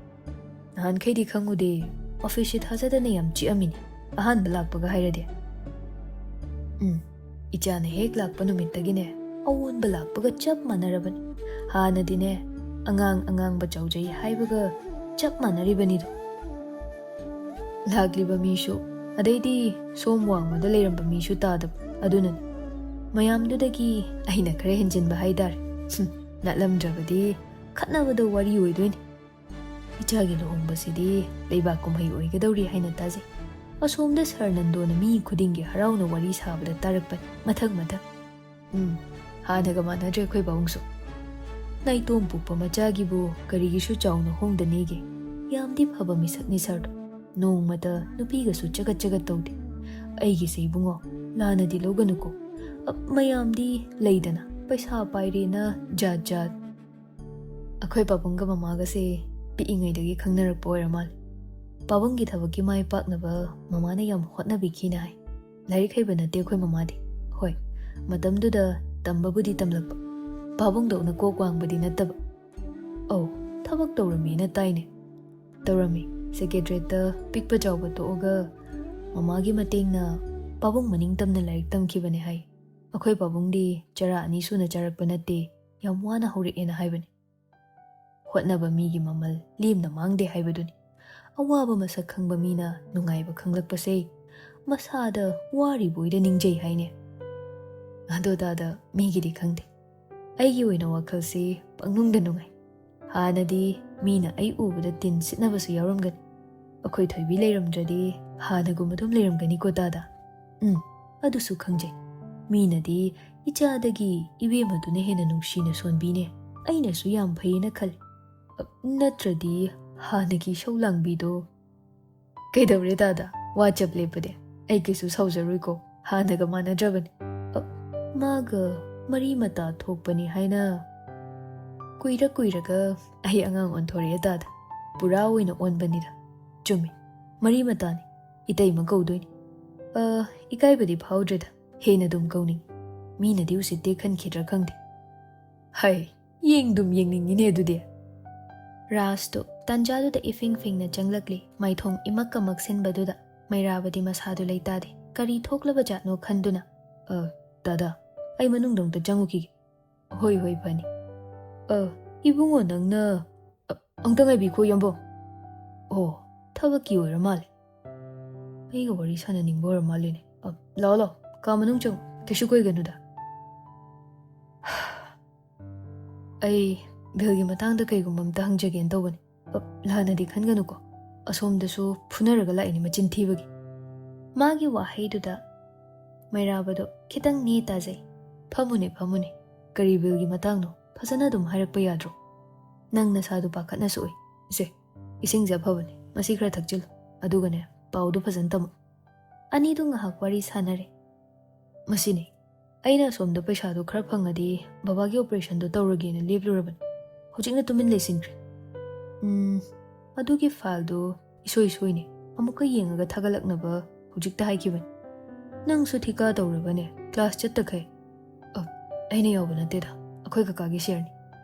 ꯅꯍꯥꯟꯈꯩꯗꯤ ꯈꯪꯉꯨꯗꯦ, ꯑꯣꯐꯤꯁꯁꯤ ꯊꯥꯖꯗꯅ ꯌꯥꯝ ꯆꯤꯛꯑꯝꯃꯤꯅꯦ, ꯑꯍꯥꯟꯕ ꯂꯥꯛꯄꯒ ꯍꯥꯏꯔꯗꯤ꯫" ꯎꯝ, ꯏꯆꯥꯅ ꯍꯦꯛ ꯂꯥꯛꯄ ꯅꯨꯃꯤꯠꯇꯒꯤꯅꯦ, ꯑꯑꯣꯟꯕ ꯂꯥꯛꯄꯒ ꯆꯞ ꯃꯥꯟꯅꯔꯕꯅꯤ꯫ ꯍꯥꯟꯅꯗꯤꯅꯦ, ꯑꯉꯥꯡ ꯑꯉꯥꯡꯕ ꯆꯥꯎꯖꯩ ꯍꯥꯏꯕꯒ ꯆꯞ ꯃꯥꯟꯅꯔꯤꯕꯅꯤꯗꯣ꯫ ꯂꯥꯛꯂꯤꯕ ꯃꯤꯁꯨ, ꯑꯗꯩꯗꯤ ꯁꯣꯝ ꯋꯥꯡꯃꯗ ꯂꯩꯔꯝꯕ ꯃꯤꯁꯨ ꯇꯥꯗꯕ꯫ ꯑꯗꯨꯅꯅꯤ, ꯃꯌꯥꯝꯗꯨꯗꯒꯤ ꯑꯩꯅ ꯈꯔ ꯍꯦꯟꯖꯤꯟꯕ ꯍꯥꯏꯇꯥꯔꯦ꯫ ꯍꯨꯝ, ꯅꯠꯂꯝꯗ꯭ꯔꯕꯗꯤ ꯈꯠꯅꯕꯗ ꯋꯥꯔꯤ ꯑꯣꯏꯗꯣꯏꯅꯤ꯫ ꯏꯆꯥꯒꯤ ꯂꯨꯍꯣꯡꯕꯁꯤꯗꯤ ꯂꯩꯕꯥꯛ ꯀꯨꯝꯍꯩ ꯑꯣꯏꯒꯗꯧꯔꯤ ꯍꯥꯏꯅ ꯇꯥꯖꯩ꯫ ꯑꯁꯣꯝꯗ ꯁꯔ ꯅꯟꯗꯣꯅ ꯃꯤ ꯈꯨꯗꯤꯡꯒꯤ ꯍꯔꯥꯎꯅ ꯋꯥꯔꯤ ꯁꯥꯕꯗ ꯇꯥꯔꯛꯄꯅꯤ, ꯃꯊꯪ ꯃꯊꯪ꯫ ꯎꯝ, ꯍꯥꯟꯅꯒ ꯃꯥꯟꯅꯗ꯭ꯔꯦ ꯑꯩꯈꯣꯏ ꯄꯥꯕꯨꯡꯁꯨ꯫ ꯅꯥꯏꯇꯣꯝ ꯄꯣꯛꯄ ꯃꯆꯥꯒꯤꯕꯨ ꯀꯔꯤꯒꯤꯁꯨ ꯆꯥꯎꯅ ꯍꯣꯡꯗꯅꯤꯒꯦ꯫ ꯌꯥꯝꯗꯤ ꯐꯕ ꯃꯤꯁꯛꯅꯤ ꯁꯔꯗꯣ꯫ ꯅꯣꯡꯃꯇ ꯅꯨꯄꯤꯒꯁꯨ ꯆꯒꯠ ꯆꯒꯠ ꯇꯧꯗꯦ꯫ ꯑꯩꯒꯤꯁꯦ ꯏꯕꯨꯡꯉꯣ, ꯂꯥꯟꯅꯗꯤ ꯂꯧꯒꯅꯨꯀꯣ꯫ ꯑ, ꯃꯌꯥꯝꯗꯤ ꯂꯩꯗꯅ, ꯄꯩꯁꯥ ꯄꯥꯏꯔꯦꯅ ꯖꯥꯠ ꯖꯥꯠ꯫ ꯑꯩꯈꯣꯏ ꯄꯥꯕꯨꯡꯒ ꯃꯃꯥꯒꯁꯦ ꯄꯤꯛꯏꯉꯩꯗꯒꯤ ꯈꯪꯅꯔꯛꯄ ꯑꯣꯏꯔ ꯃꯥꯜꯂꯦ꯫ ꯄꯥꯕꯨꯡꯒꯤ ꯊꯕꯛꯀꯤ ꯃꯥꯏ ꯄꯥꯛꯅꯕ ꯃꯃꯥꯅ ꯌꯥꯝ ꯍꯣꯠꯅꯕꯤꯈꯤꯅ ꯍꯥꯏ꯫ ꯂꯥꯏꯔꯤꯛ ꯍꯩꯕ ꯅꯠꯇꯦ ꯑꯩꯈꯣꯏ ꯃꯃꯥꯗꯤ꯫ ꯍꯣꯏ, ꯃꯇꯝꯗꯨꯗ ꯇꯝꯕꯕꯨꯗꯤ ꯇꯝꯂꯛꯄ, ꯄꯥꯕꯨꯡꯗꯧꯅ ꯀꯣꯛ ꯋꯥꯡꯕꯗꯤ ꯅꯠꯇꯕ꯫ ꯑꯧ, ꯊꯕꯛ ꯇꯧꯔꯝꯃꯦꯅ ꯇꯥꯏꯅꯦ꯫ ꯇꯧꯔꯝꯃꯤ꯫ ꯁꯦꯀ꯭ꯔꯦꯇꯔꯤꯌꯦꯠꯇ ꯄꯤꯛꯄ ꯆꯥꯎꯕ ꯇꯣꯛꯑꯒ ꯃꯃꯥꯒꯤ ꯃꯇꯦꯡꯅ ꯄꯥꯕꯨꯡ ꯃꯅꯤꯡ ꯇꯝꯅ ꯂꯥꯏꯔꯤꯛ ꯇꯝꯈꯤꯕꯅꯦ ꯍꯥꯏ꯫ ꯑꯩꯈꯣꯏ ꯄꯥꯕꯨꯡꯗꯤ ꯆꯔꯥ ꯑꯅꯤ ꯁꯨꯅ ꯆꯥꯔꯛꯄ ꯅꯠꯇꯦ, ꯌꯥꯝ ꯋꯥꯅ ꯍꯧꯔꯛꯑꯦꯅ ꯍꯥꯏꯕꯅꯤ꯫ ꯍꯣꯠꯅꯕ ꯃꯤꯒꯤ ꯃꯃꯜ ꯂꯦꯝꯅ ꯃꯥꯡꯗꯦ ꯍꯥꯏꯕꯗꯨꯅꯤ꯫ ꯑꯋꯥꯕ ꯃꯁꯛ ꯈꯪꯕ ꯃꯤꯅ ꯅꯨꯡꯉꯥꯏꯕ ꯈꯪꯂꯛꯄꯁꯦ ꯃꯁꯥꯗ ꯋꯥꯔꯤꯕꯣꯏꯗ ꯅꯤꯡꯖꯩ ꯍꯥꯏꯅꯦ꯫ ꯑꯗꯣ ꯗꯥꯗꯥ, ꯃꯤꯒꯤꯗꯤ ꯈꯪꯗꯦ꯫ ꯑꯩꯒꯤ ꯑꯣꯏꯅ ꯋꯥꯈꯜꯁꯤ ꯄꯪꯅꯨꯡꯗ ꯅꯨꯡꯉꯥꯏ꯫ ꯍꯥꯟꯅꯗꯤ ꯃꯤꯅ ꯑꯩ ꯎꯕꯗ ꯇꯤꯟ ꯁꯤꯠꯅꯕꯁꯨ ꯌꯥꯎꯔꯝꯒꯅꯤ꯫ ꯑꯩꯈꯣꯏ ꯊꯣꯏꯕꯤ ꯂꯩꯔꯝꯗ꯭ꯔꯗꯤ ꯍꯥꯟꯅꯒꯨꯝ ꯑꯗꯨꯝ ꯂꯩꯔꯝꯒꯅꯤꯀꯣ ꯗꯥꯗꯥ꯫ ꯎꯝ, ꯑꯗꯨꯁꯨ ꯈꯪꯖꯩ꯫ ꯃꯤꯅꯗꯤ ꯏꯆꯥꯗꯒꯤ ꯏꯕꯦꯝꯃꯗꯨꯅ ꯍꯦꯟꯅ ꯅꯨꯡꯁꯤꯅ ꯁꯣꯟꯕꯤꯅꯦ꯫ ꯑꯩꯅꯁꯨ ꯌꯥꯝ ꯐꯩꯌꯦꯅ ꯈꯜꯂꯤ꯫ ꯅꯠꯇ꯭ꯔꯗꯤ ꯍꯥꯟꯅꯒꯤ ꯏꯁꯧ ꯂꯥꯡꯕꯤꯗꯣ꯫ ꯀꯩꯗꯧꯔꯦ ꯗꯥꯗꯥ? ꯋꯥ ꯆꯞ ꯂꯦꯞꯄꯗꯤ꯫ ꯑꯩ ꯀꯩꯁꯨ ꯁꯥꯎꯖꯔꯣꯏꯀꯣ꯫ ꯍꯥꯟꯅꯒ ꯃꯥꯟꯅꯗ꯭ꯔꯕꯅꯤ꯫ ꯑ, ꯃꯥꯒ ꯃꯔꯤ ꯃꯇꯥ ꯊꯣꯛꯄꯅꯤ ꯍꯥꯏꯅ ꯀꯨꯏꯔ ꯀꯨꯏꯔꯒ ꯑꯩ ꯑꯉꯥꯡ ꯑꯣꯟꯊꯣꯔꯛꯑꯦ ꯗꯥꯗꯥ꯫ ꯄꯨꯔꯥ ꯑꯣꯏꯅ ꯑꯣꯟꯕꯅꯤꯗ꯫ ꯆꯨꯝꯃꯤ꯫ ꯃꯔꯤ ꯃꯇꯥꯅꯤ꯫ ꯏꯇꯩꯃ ꯀꯧꯗꯣꯏꯅꯤ꯫ ꯑ, ꯏꯀꯥꯏꯕꯗꯤ ꯐꯥꯎꯗ꯭ꯔꯦꯗ꯫ ꯍꯦꯟꯅ ꯑꯗꯨꯝ ꯀꯧꯅꯤꯡ꯫ ꯃꯤꯅꯗꯤ ꯎꯁꯤꯠꯇꯦ ꯈꯟꯈꯤꯗ꯭ꯔꯥ ꯈꯪꯗꯦ꯫ ꯍꯥꯏ, ꯌꯦꯡꯗꯨꯝ ꯌꯦꯡꯅꯤꯡꯉꯤꯅꯦ ꯑꯗꯨꯗꯤ꯫ ꯔꯥꯖꯇꯨ ꯇꯥꯟꯖꯥꯗꯨꯗ ꯏꯐꯤꯡ ꯐꯤꯡꯅ ꯆꯪꯂꯛꯂꯤ꯫ ꯃꯥꯏꯊꯣꯡ ꯏꯃꯛꯀ ꯃꯛꯁꯤꯟꯕꯗꯨꯗ ꯃꯩꯔꯥꯕꯗꯤ ꯃꯁꯥꯗꯨ ꯂꯩꯇꯥꯗꯦ꯫ ꯀꯔꯤ ꯊꯣꯛꯂꯕ ꯖꯥꯠꯅꯣ ꯈꯟꯗꯨꯅ, "ꯑ, ꯗꯥꯗꯥ, ꯑꯩ ꯃꯅꯨꯡꯗ ꯑꯝꯇ ꯆꯪꯉꯨꯈꯤꯒꯦ꯫" "ꯍꯣꯏ, ꯍꯣꯏ, ꯐꯅꯤ꯫" "ꯑ, ꯏꯕꯨꯡꯉꯣ, ꯅꯪꯅ, ꯑ, ꯑꯝꯇ ꯉꯥꯏꯕꯤꯈꯣ, ꯌꯥꯝꯕꯣ꯫" "ꯑꯣ, ꯊꯕꯛꯀꯤ ꯑꯣꯏꯔ ꯃꯥꯜꯂꯦ꯫ ꯑꯩꯒ ꯋꯥꯔꯤ ꯁꯥꯟꯅꯅꯤꯡꯕ ꯑꯣꯏꯔ ꯃꯥꯜꯂꯦꯅꯦ꯫ ꯑ, ꯂꯥꯛꯑꯣ, ꯂꯥꯛꯑꯣ, ꯀꯥ ꯃꯅꯨꯡ ꯆꯪꯉꯨ, ꯀꯩꯁꯨ ꯀꯨꯏꯒꯅꯨꯗ꯫" "ꯑꯩ ꯕꯤꯜꯒꯤ ꯃꯇꯥꯡꯗ ꯀꯩꯒꯨꯝꯕ ꯑꯝꯇ ꯍꯪꯖꯒꯦꯅ ꯇꯧꯕꯅꯤ꯫ ꯑ, ꯂꯥꯟꯅꯗꯤ ꯈꯟꯒꯅꯨꯀꯣ꯫ ꯑꯁꯣꯝꯗꯁꯨ ꯐꯨꯅꯔꯒ ꯂꯥꯛꯏꯅꯤ ꯃꯆꯤꯟ ꯊꯤꯕꯒꯤ꯫ ꯃꯥꯒꯤ ꯋꯥꯍꯩꯗꯨꯗ ꯃꯩꯔꯥꯕꯗꯣ ꯈꯤꯇꯪ ꯅꯦ ꯇꯥꯖꯩ꯫ "ꯐꯝꯃꯨꯅꯦ, ꯐꯝꯃꯨꯅꯦ꯫ ꯀꯔꯤ ꯕꯤꯜꯒꯤ ꯃꯇꯥꯡꯅꯣ? ꯐꯖꯅ ꯑꯗꯨꯝ ꯍꯥꯏꯔꯛꯄ ꯌꯥꯗ꯭ꯔꯣ? ꯅꯪ ꯅꯁꯥꯗꯨ ꯄꯥꯈꯠꯅꯁꯨ ꯎꯏ꯫ ꯁꯦ, ꯏꯁꯤꯡꯁꯦ ꯑꯐꯕꯅꯦ꯫ ꯃꯁꯤ ꯈꯔ ꯊꯛꯆꯤꯜꯂꯨ꯫ ꯑꯗꯨꯒꯅꯦ, ꯄꯥꯎꯗꯨ ꯐꯖꯅ ꯇꯝꯃꯨ꯫" ꯑꯅꯤꯗꯨ ꯉꯥꯏꯍꯥꯛ ꯋꯥꯔꯤ ꯁꯥꯟꯅꯔꯦ꯫ "ꯃꯁꯤꯅꯤ꯫ ꯑꯩꯅ ꯑꯁꯣꯝꯗ ꯄꯩꯁꯥꯗꯨ ꯈꯔ ꯐꯪꯉꯗꯤ ꯕꯕꯥꯒꯤ ꯑꯣꯄꯔꯦꯁꯟꯗꯨ ꯇꯧꯔꯒꯦꯅ ꯂꯦꯞꯂꯨꯔꯕꯅꯤ꯫ ꯍꯧꯖꯤꯛꯅ ꯇꯨꯃꯤꯟ ꯂꯩꯁꯤꯟꯈ꯭ꯔꯦ꯫ ꯎꯝ, ꯑꯗꯨꯒꯤ ꯐꯥꯏꯜꯗꯨ ꯏꯁꯣꯏ ꯁꯣꯏꯅꯦ꯫ ꯑꯃꯨꯛꯀ ꯌꯦꯡꯉꯒ ꯊꯥꯒꯠꯂꯛꯅꯕ ꯍꯧꯖꯤꯛꯇ ꯍꯥꯏꯈꯤꯕꯅꯤ꯫ ꯅꯪꯁꯨ ꯊꯤꯀꯥ ꯇꯧꯔꯕꯅꯦ, ꯀ꯭ꯂꯥꯁ ꯆꯠꯇꯈꯩ?" "ꯑ, ꯑꯩꯅ ꯌꯥꯎꯕ ꯅꯠꯇꯦꯗ, ꯑꯩꯈꯣꯏ ꯀꯀꯥꯒꯤ ꯁꯤꯌꯔꯅꯤ꯫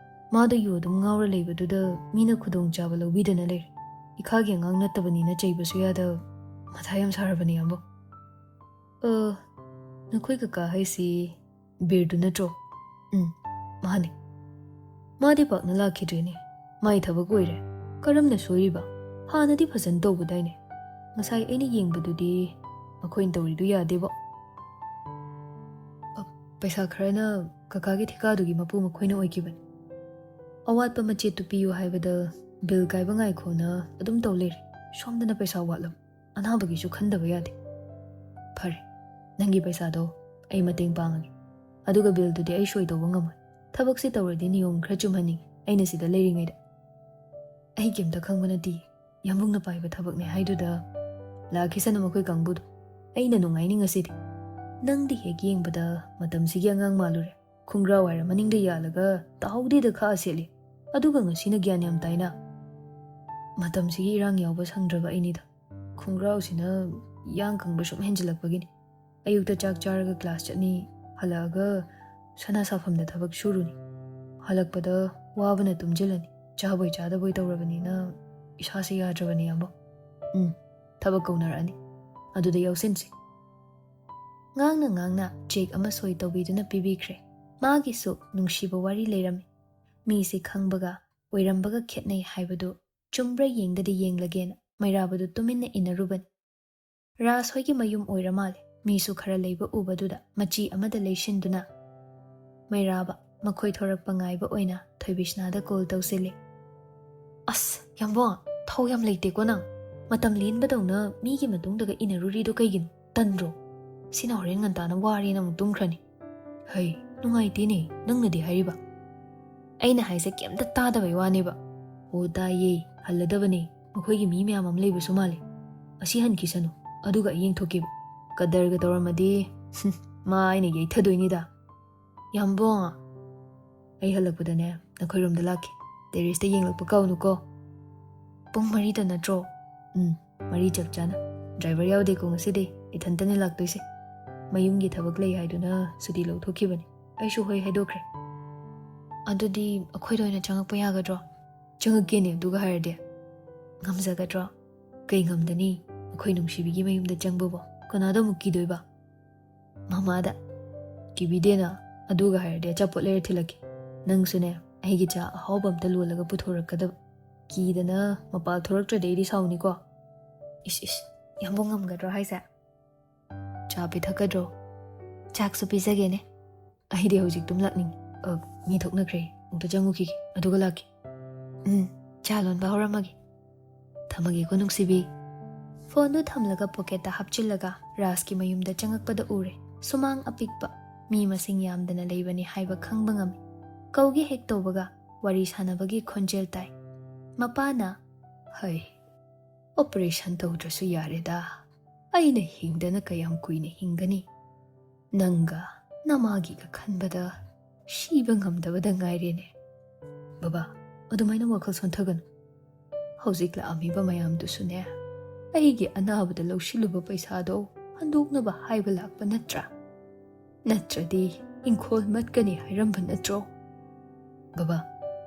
ꯃꯥꯗꯣ ꯌꯨ ꯑꯗꯨꯝ ꯉꯥꯎꯔ ꯂꯩꯕꯗꯨꯗ ꯃꯤꯅ ꯈꯨꯗꯣꯡꯆꯥꯕ ꯂꯧꯕꯤꯗꯅ ꯂꯩꯔꯦ꯫ ꯏꯈꯥꯒꯤ ꯑꯉꯥꯡ ꯅꯠꯇꯕꯅꯤꯅ ꯆꯩꯕꯁꯨ ꯌꯥꯗꯕ꯫ ꯃꯊꯥ ꯌꯥꯝ ꯁꯥꯔꯕꯅꯦ, ꯏꯌꯥꯝꯕ꯫" "ꯑ, ꯅꯈꯣꯏ ꯀꯀꯥ ꯍꯥꯏꯁꯤ ꯕꯤꯔꯗꯨ ꯅꯠꯇ꯭ꯔꯣ?" "ꯎꯝ, ꯃꯥꯅꯦ꯫ ꯃꯥꯗꯤ ꯄꯥꯛꯅ ꯂꯥꯛꯈꯤꯗ꯭ꯔꯦꯅꯦ꯫ ꯃꯥꯏ ꯊꯕꯛ ꯑꯣꯏꯔꯦ꯫ ꯀꯔꯝꯅ ꯁꯣꯏꯔꯤꯕ? ꯍꯥꯟꯅꯗꯤ ꯐꯖꯅ ꯇꯧꯕꯗꯥꯏꯅꯦ? ꯉꯁꯥꯏ ꯑꯩꯅ ꯌꯦꯡꯕꯗꯨꯗꯤ ꯃꯈꯣꯏꯅ ꯇꯧꯔꯤꯗꯨ ꯌꯥꯗꯦꯕꯣ꯫" "ꯑ, ꯄꯩꯁꯥ ꯈꯔꯅ ꯀꯀꯥꯒꯤ ꯊꯤꯀꯥꯗꯨꯒꯤ ꯃꯄꯨ ꯃꯈꯣꯏꯅ ꯑꯣꯏꯈꯤꯕꯅꯤ꯫ ꯑꯋꯥꯠꯄ ꯃꯆꯦꯠꯇꯨ ꯄꯤꯌꯨ ꯍꯥꯏꯕꯗ ꯕꯤꯜ ꯀꯥꯏꯕ ꯉꯥꯏꯈꯣꯅ ꯑꯗꯨꯝ ꯇꯧ ꯂꯩꯔꯦ꯫ ꯁꯣꯝꯗꯅ ꯄꯩꯁꯥ ꯋꯥꯠꯂꯕ꯫ ꯑꯅꯥꯕꯒꯤꯁꯨ ꯈꯟꯗꯕ ꯌꯥꯗꯦ꯫ ꯐꯔꯦ, ꯅꯪꯒꯤ ꯄꯩꯁꯥꯗꯣ ꯑꯩ ꯃꯇꯦꯡ ꯄꯥꯡꯉꯒꯦ꯫ ꯑꯗꯨꯒ ꯕꯤꯜꯗꯨꯗꯤ ꯑꯩ ꯁꯣꯏ ꯇꯧꯕ ꯉꯝꯃꯣꯏ꯫ ꯊꯕꯛꯁꯤ ꯇꯧꯔꯗꯤ ꯅꯤꯌꯣꯝ ꯈꯔ ꯆꯨꯝꯍꯟꯅꯤꯡꯉꯤ, ꯑꯩꯅ ꯁꯤꯗ ꯂꯩꯔꯤꯉꯩꯗ꯫ ꯑꯩ ꯀꯩꯝꯇ ꯈꯪꯕ ꯅꯠꯇꯦ꯫ ꯌꯥꯝꯕꯨꯡꯅ ꯄꯥꯏꯕ ꯊꯕꯛꯅꯦ ꯍꯥꯏꯗꯨꯗ ꯂꯥꯛꯈꯤꯁꯅꯨ ꯃꯈꯣꯏ ꯀꯥꯡꯕꯨꯗꯣ꯫ ꯑꯩꯅ ꯅꯨꯡꯉꯥꯏꯅꯤ ꯉꯁꯤꯗꯤ꯫ ꯅꯪꯗꯤ ꯍꯦꯛ ꯌꯦꯡꯕꯗ ꯃꯇꯝꯁꯤꯒꯤ ꯑꯉꯥꯡ ꯃꯥꯜꯂꯨꯔꯦ꯫ ꯈꯣꯡꯒ꯭ꯔꯥꯎ ꯍꯥꯏꯔ ꯃꯅꯤꯡꯗ ꯌꯥꯜꯂꯒ ꯇꯥꯍꯧꯗꯦꯗ ꯈꯥꯛꯑ ꯁꯦꯠꯂꯤ꯫ ꯑꯗꯨꯒ ꯉꯁꯤꯅ ꯒ꯭ꯌꯥꯟ ꯌꯥꯝ ꯇꯥꯏꯅ꯫ ꯃꯇꯝꯁꯤꯒꯤ ꯏꯔꯥꯡ ꯌꯥꯎꯕ ꯁꯪꯗ꯭ꯔꯕ ꯑꯩꯅꯤꯗ꯫ ꯈꯣꯡꯒ꯭ꯔꯥꯎꯁꯤꯅ ꯌꯥꯡ ꯀꯪꯕ ꯁꯨꯝ ꯍꯦꯟꯖꯤꯜꯂꯛꯄꯒꯤꯅꯤ꯫ ꯑꯌꯨꯛꯇ ꯆꯥꯛ ꯆꯥꯔꯒ ꯀ꯭ꯂꯥꯁ ꯆꯠꯅꯤ, ꯍꯜꯂꯛꯑꯒ ꯁꯅꯥ ꯁꯥꯐꯝꯗ ꯊꯕꯛ ꯁꯨꯔꯨꯅꯤ꯫ ꯍꯜꯂꯛꯄꯗ ꯋꯥꯕꯅ ꯇꯨꯝꯖꯤꯜꯂꯅꯤ꯫ ꯆꯥꯕꯣꯏ ꯆꯥꯗꯕꯣꯏ ꯇꯧꯔꯕꯅꯤꯅ ꯏꯁꯥꯁꯦ ꯌꯥꯗ꯭ꯔꯕꯅꯤ, ꯏꯌꯥꯝꯕ꯫ ꯎꯝ, ꯊꯕꯛ ꯀꯧꯅꯔꯛꯑꯅꯤ꯫ ꯑꯗꯨꯗ ꯌꯥꯎꯁꯤꯟꯁꯤ꯫ ꯉꯥꯡꯅ ꯉꯥꯡꯅ ꯆꯦꯛ ꯑꯃ ꯁꯣꯏ ꯇꯧꯕꯤꯗꯨꯅ ꯄꯤꯕꯤꯈ꯭ꯔꯦ꯫ ꯃꯥꯒꯤꯁꯨ ꯅꯨꯡꯁꯤꯕ ꯋꯥꯔꯤ ꯂꯩꯔꯝꯃꯤ꯫ ꯃꯤꯁꯤ ꯈꯪꯕꯒ ꯑꯣꯏꯔꯝꯕꯒ ꯈꯦꯠꯅꯩ ꯍꯥꯏꯕꯗꯨ ꯆꯨꯝꯕ꯭ꯔꯥ ꯌꯦꯡꯗꯗꯤ ꯌꯦꯡꯂꯒꯦꯅ ꯃꯩꯔꯥꯕꯗꯨ ꯇꯨꯃꯤꯟꯅ ꯏꯟꯅꯔꯨꯕꯅꯤ꯫ ꯔꯥꯖ ꯍꯣꯏꯒꯤ ꯃꯌꯨꯝ ꯑꯣꯏꯔ ꯃꯥꯜꯂꯦ꯫ ꯃꯤꯁꯨ ꯈꯔ ꯂꯩꯕ ꯎꯕꯗꯨꯗ ꯃꯆꯤ ꯑꯃꯗ ꯂꯩꯁꯤꯟꯗꯨꯅ ꯃꯩꯔꯥꯕ ꯃꯈꯣꯏ ꯊꯣꯔꯛꯄ ꯉꯥꯏꯕ ꯑꯣꯏꯅ ꯊꯣꯏꯕꯤꯁꯅꯥꯗ ꯀꯣꯜ ꯇꯧꯁꯤꯜꯂꯤ꯫ "ꯑꯁ, ꯌꯥꯝꯕꯣ, ꯊꯧ ꯌꯥꯝ ꯂꯩꯇꯦꯀꯣ ꯅꯪ꯫ ꯃꯇꯝ ꯂꯦꯟꯕꯗꯧꯅ ꯃꯤꯒꯤ ꯃꯇꯨꯡꯗꯒ ꯏꯟꯅꯔꯨꯔꯤꯗꯣ ꯀꯩꯒꯤꯅꯣ? ꯇꯟꯗ꯭ꯔꯣ? ꯁꯤꯅ ꯍꯣꯔꯦꯟ ꯉꯟꯇꯥꯅ ꯋꯥꯔꯦꯅ ꯑꯃꯨꯛ ꯇꯨꯝꯈ꯭ꯔꯅꯤ꯫ ꯍꯩ, ꯅꯨꯡꯉꯥꯏꯇꯦꯅꯦ, ꯅꯪꯅꯗꯤ ꯍꯥꯏꯔꯤꯕ꯫ ꯑꯩꯅ ꯍꯥꯏꯁꯦ ꯀꯩꯝꯇ ꯇꯥꯗꯕꯩ ꯋꯥꯅꯦꯕ꯫ ꯑꯣ, ꯇꯥꯏꯌꯦ, ꯍꯜꯂꯗꯕꯅꯦ, ꯃꯈꯣꯏꯒꯤ ꯃꯤ ꯃꯌꯥꯝ ꯑꯃ ꯂꯩꯕꯁꯨ ꯃꯥꯜꯂꯦ꯫ ꯑꯁꯤ ꯍꯟꯈꯤꯁꯅꯨ, ꯑꯗꯨꯒ ꯑꯩ ꯌꯦꯡꯊꯣꯛꯀꯦꯕ꯫ ꯀꯗꯔꯒ ꯇꯧꯔꯝꯃꯗꯤ, ꯍꯨꯝ, ꯃꯥ ꯑꯩꯅ ꯌꯩꯊꯗꯣꯏꯅꯤꯗ꯫ ꯌꯥꯝꯕꯣ, ꯑꯩ ꯍꯜꯂꯛꯄꯗꯅꯦ ꯅꯈꯣꯏꯔꯣꯝꯗ ꯂꯥꯛꯀꯦ꯫ ꯇꯦꯔꯦꯁꯇ ꯌꯦꯡꯂꯛꯄ ꯀꯥꯎꯅꯨꯀꯣ꯫ ꯄꯨꯡ ꯃꯔꯤꯗ ꯅꯠꯇ꯭ꯔꯣ? ꯎꯝ, ꯃꯔꯤ ꯆꯞ ꯆꯥꯅ꯫ ꯗ꯭ꯔꯥꯏꯚꯔ ꯌꯥꯎꯗꯦꯀꯣ ꯉꯁꯤꯗꯤ, ꯏꯊꯟꯇꯅꯦ ꯂꯥꯛꯇꯣꯏꯁꯦ꯫ ꯃꯌꯨꯝꯒꯤ ꯊꯕꯛ ꯂꯩ ꯍꯥꯏꯗꯨꯅ ꯁꯨꯇꯤ ꯂꯧꯊꯣꯛꯈꯤꯕꯅꯦ꯫ ꯑꯩꯁꯨ ꯍꯣꯏ ꯍꯥꯏꯗꯣꯛꯈ꯭ꯔꯦ꯫ ꯑꯗꯨꯗꯤ ꯑꯩꯈꯣꯏꯗ ꯑꯣꯏꯅ ꯆꯪꯉꯛꯄ ꯌꯥꯒꯗ꯭ꯔꯣ? ꯆꯪꯉꯛꯀꯦꯅꯦ ꯑꯗꯨꯒ ꯍꯥꯏꯔꯗꯤ꯫ ꯉꯝꯖꯒꯗ꯭ꯔꯣ? ꯀꯩ ꯉꯝꯗꯅꯤ? ꯑꯩꯈꯣꯏ ꯅꯨꯡꯁꯤꯕꯤꯒꯤ ꯃꯌꯨꯝꯗ ꯆꯪꯕꯕꯣ ꯀꯅꯥꯗ ꯑꯃꯨꯛ ꯀꯤꯗꯣꯏꯕ? ꯃꯃꯥꯗ꯫ ꯀꯤꯕꯤꯗꯦꯅ, ꯑꯗꯨꯒ ꯍꯥꯏꯔꯗꯤ ꯑꯆꯥꯄꯣꯠ ꯂꯩꯔ ꯊꯤꯜꯂꯛꯀꯦ꯫ ꯅꯪꯁꯨꯅꯦ ꯑꯩꯒꯤ ꯆꯥ ꯑꯍꯥꯎꯕ ꯑꯝꯇ ꯂꯣꯜꯂꯒ ꯄꯨꯊꯣꯔꯛꯀꯗꯕ꯫ ꯀꯤꯗꯅ ꯃꯄꯥꯜ ꯊꯣꯔꯛꯇ꯭ꯔꯗꯤ ꯑꯩꯗꯤ ꯁꯥꯎꯅꯤꯀꯣ꯫ ꯏꯁ ꯏꯁ, ꯌꯥꯝꯕꯨꯡ ꯉꯝꯒꯗ꯭ꯔꯣ ꯍꯥꯏꯁꯦ? ꯆꯥ ꯄꯤꯊꯛꯀꯗ꯭ꯔꯣ? ꯆꯥꯛꯁꯨ ꯄꯤꯖꯒꯦꯅꯦ꯫ ꯑꯩꯗꯤ ꯍꯧꯖꯤꯛ ꯇꯨꯝ ꯂꯥꯛꯅꯤꯡꯉꯤ꯫ ꯑ, ꯃꯤ ꯊꯣꯛꯅꯈ꯭ꯔꯦ꯫ ꯑꯃꯨꯛꯇ ꯆꯪꯉꯨꯈꯤꯒꯦ, ꯑꯗꯨꯒ ꯂꯥꯛꯀꯦ꯫ ꯎꯝ, ꯆꯥ ꯂꯣꯟꯕ ꯍꯧꯔꯝꯃꯒꯦ꯫ ꯊꯝꯃꯒꯦꯀꯣ ꯅꯨꯡꯁꯤꯕꯤ꯫ ꯐꯣꯟꯗꯨ ꯊꯝꯂꯒ ꯄꯣꯀꯦꯠꯇ ꯍꯥꯞꯆꯤꯜꯂꯒ ꯔꯥꯖꯀꯤ ꯃꯌꯨꯝꯗ ꯆꯪꯉꯛꯄꯗ ꯎꯔꯦ꯫ ꯁꯨꯃꯥꯡ ꯑꯄꯤꯛꯄ, ꯃꯤ ꯃꯁꯤꯡ ꯌꯥꯝꯗꯅ ꯂꯩꯕꯅꯤ ꯍꯥꯏꯕ ꯈꯪꯕ ꯉꯝꯃꯤ꯫ ꯀꯧꯒꯦ ꯍꯦꯛ ꯇꯧꯕꯒ ꯋꯥꯔꯤ ꯁꯥꯟꯅꯕꯒꯤ ꯈꯣꯟꯖꯦꯜ ꯇꯥꯏ꯫ ꯃꯄꯥꯅ, "ꯍꯩ, ꯑꯣꯄꯔꯦꯁꯟ ꯇꯧꯗ꯭ꯔꯁꯨ ꯌꯥꯔꯦꯗ꯫ ꯑꯩꯅ ꯍꯤꯡꯗꯅ ꯀꯌꯥꯝ ꯀꯨꯏꯅ ꯍꯤꯡꯒꯅꯤ? ꯅꯪꯒ ꯅꯃꯥꯒꯤꯒ ꯈꯟꯕꯗ ꯁꯤꯕ ꯉꯝꯗꯕꯗ ꯉꯥꯏꯔꯦꯅꯦ꯫ ꯕꯕꯥ, ꯑꯗꯨꯃꯥꯏꯅ ꯋꯥꯈꯜ ꯁꯣꯟꯊꯒꯅꯨ꯫ ꯍꯧꯖꯤꯛ ꯂꯥꯛꯑꯝꯃꯤꯕ ꯃꯌꯥꯝꯗꯨꯁꯨꯅꯦ, ꯑꯩꯒꯤ ꯑꯅꯥꯕꯗ ꯂꯧꯁꯤꯜꯂꯨꯕ ꯄꯩꯁꯥꯗꯣ ꯍꯟꯗꯣꯛꯅꯕ ꯍꯥꯏꯕ ꯂꯥꯛꯄ ꯅꯠꯇ꯭ꯔꯥ? ꯅꯠꯇ꯭ꯔꯗꯤ ꯏꯪꯈꯣꯜ ꯃꯠꯀꯅꯤ ꯍꯥꯏꯔꯝꯕ ꯅꯠꯇ꯭ꯔꯣ?" "ꯕꯕꯥ,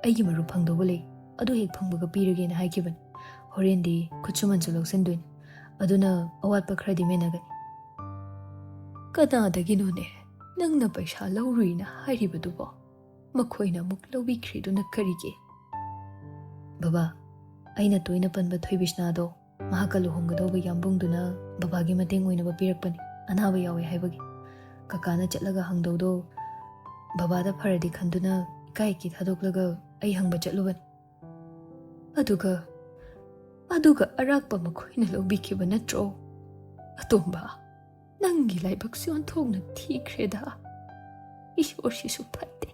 ꯑꯩꯒꯤ ꯃꯔꯨꯞ ꯐꯪꯗꯧꯕ ꯂꯩ, ꯑꯗꯨ ꯍꯦꯛ ꯐꯪꯕꯒ ꯄꯤꯔꯒꯦꯅ ꯍꯥꯏꯈꯤꯕꯅꯤ꯫ ꯍꯣꯔꯦꯟꯗꯤ ꯈꯨꯠꯁꯨꯃꯟꯁꯨ ꯂꯧꯁꯤꯟꯗꯣꯏꯅꯤ, ꯑꯗꯨꯅ ꯑꯋꯥꯠꯄ ꯈꯔꯗꯤ ꯃꯦꯟꯅꯒꯅꯤ꯫" "ꯀꯅꯥꯗꯒꯤꯅꯣꯅꯦ ꯅꯪꯅ ꯄꯩꯁꯥ ꯂꯧꯔꯨꯏꯅ ꯍꯥꯏꯔꯤꯕꯗꯨꯕꯣ? ꯃꯈꯣꯏꯅ ꯑꯃꯨꯛ ꯂꯧꯕꯤꯈ꯭ꯔꯤꯗꯨꯅ ꯀꯔꯤꯒꯤ?" "ꯕꯕꯥ, ꯑꯩꯅ ꯇꯣꯏꯅ ꯄꯟꯕ ꯊꯣꯏꯕꯤꯁꯅꯥꯗꯣ, ꯃꯍꯥꯛꯀ ꯂꯨꯍꯣꯡꯒꯗꯧꯕ ꯌꯥꯝꯕꯨꯡꯗꯨꯅ ꯕꯕꯥꯒꯤ ꯃꯇꯦꯡ ꯑꯣꯏꯅꯕ ꯄꯤꯔꯛꯄꯅꯤ, ꯑꯅꯥꯕ ꯌꯥꯎꯋꯦ ꯍꯥꯏꯕꯒꯤ꯫ ꯀꯀꯥꯅ ꯆꯠꯂꯒ ꯍꯪꯗꯧꯗꯣ ꯕꯕꯥꯗ ꯐꯔꯗꯤ ꯈꯟꯗꯨꯅ ꯏꯀꯥꯏ ꯏꯀꯤ ꯊꯥꯗꯣꯛꯂꯒ ꯑꯩ ꯍꯪꯕ ꯆꯠꯂꯨꯕꯅꯤ꯫ ꯑꯗꯨꯒ ꯑꯗꯨꯒ ꯑꯔꯥꯛꯄ ꯃꯈꯣꯏꯅ ꯂꯧꯕꯤꯈꯤꯕ ꯅꯠꯇ꯭ꯔꯣ? ꯑꯇꯣꯝꯕ, ꯅꯪꯒꯤ ꯂꯥꯏꯕꯛꯁꯤ ꯑꯣꯟꯊꯣꯛꯅ ꯊꯤꯈ꯭ꯔꯦꯗ꯫ ꯏꯁꯣꯔꯁꯤꯁꯨ ꯐꯠꯇꯦ꯫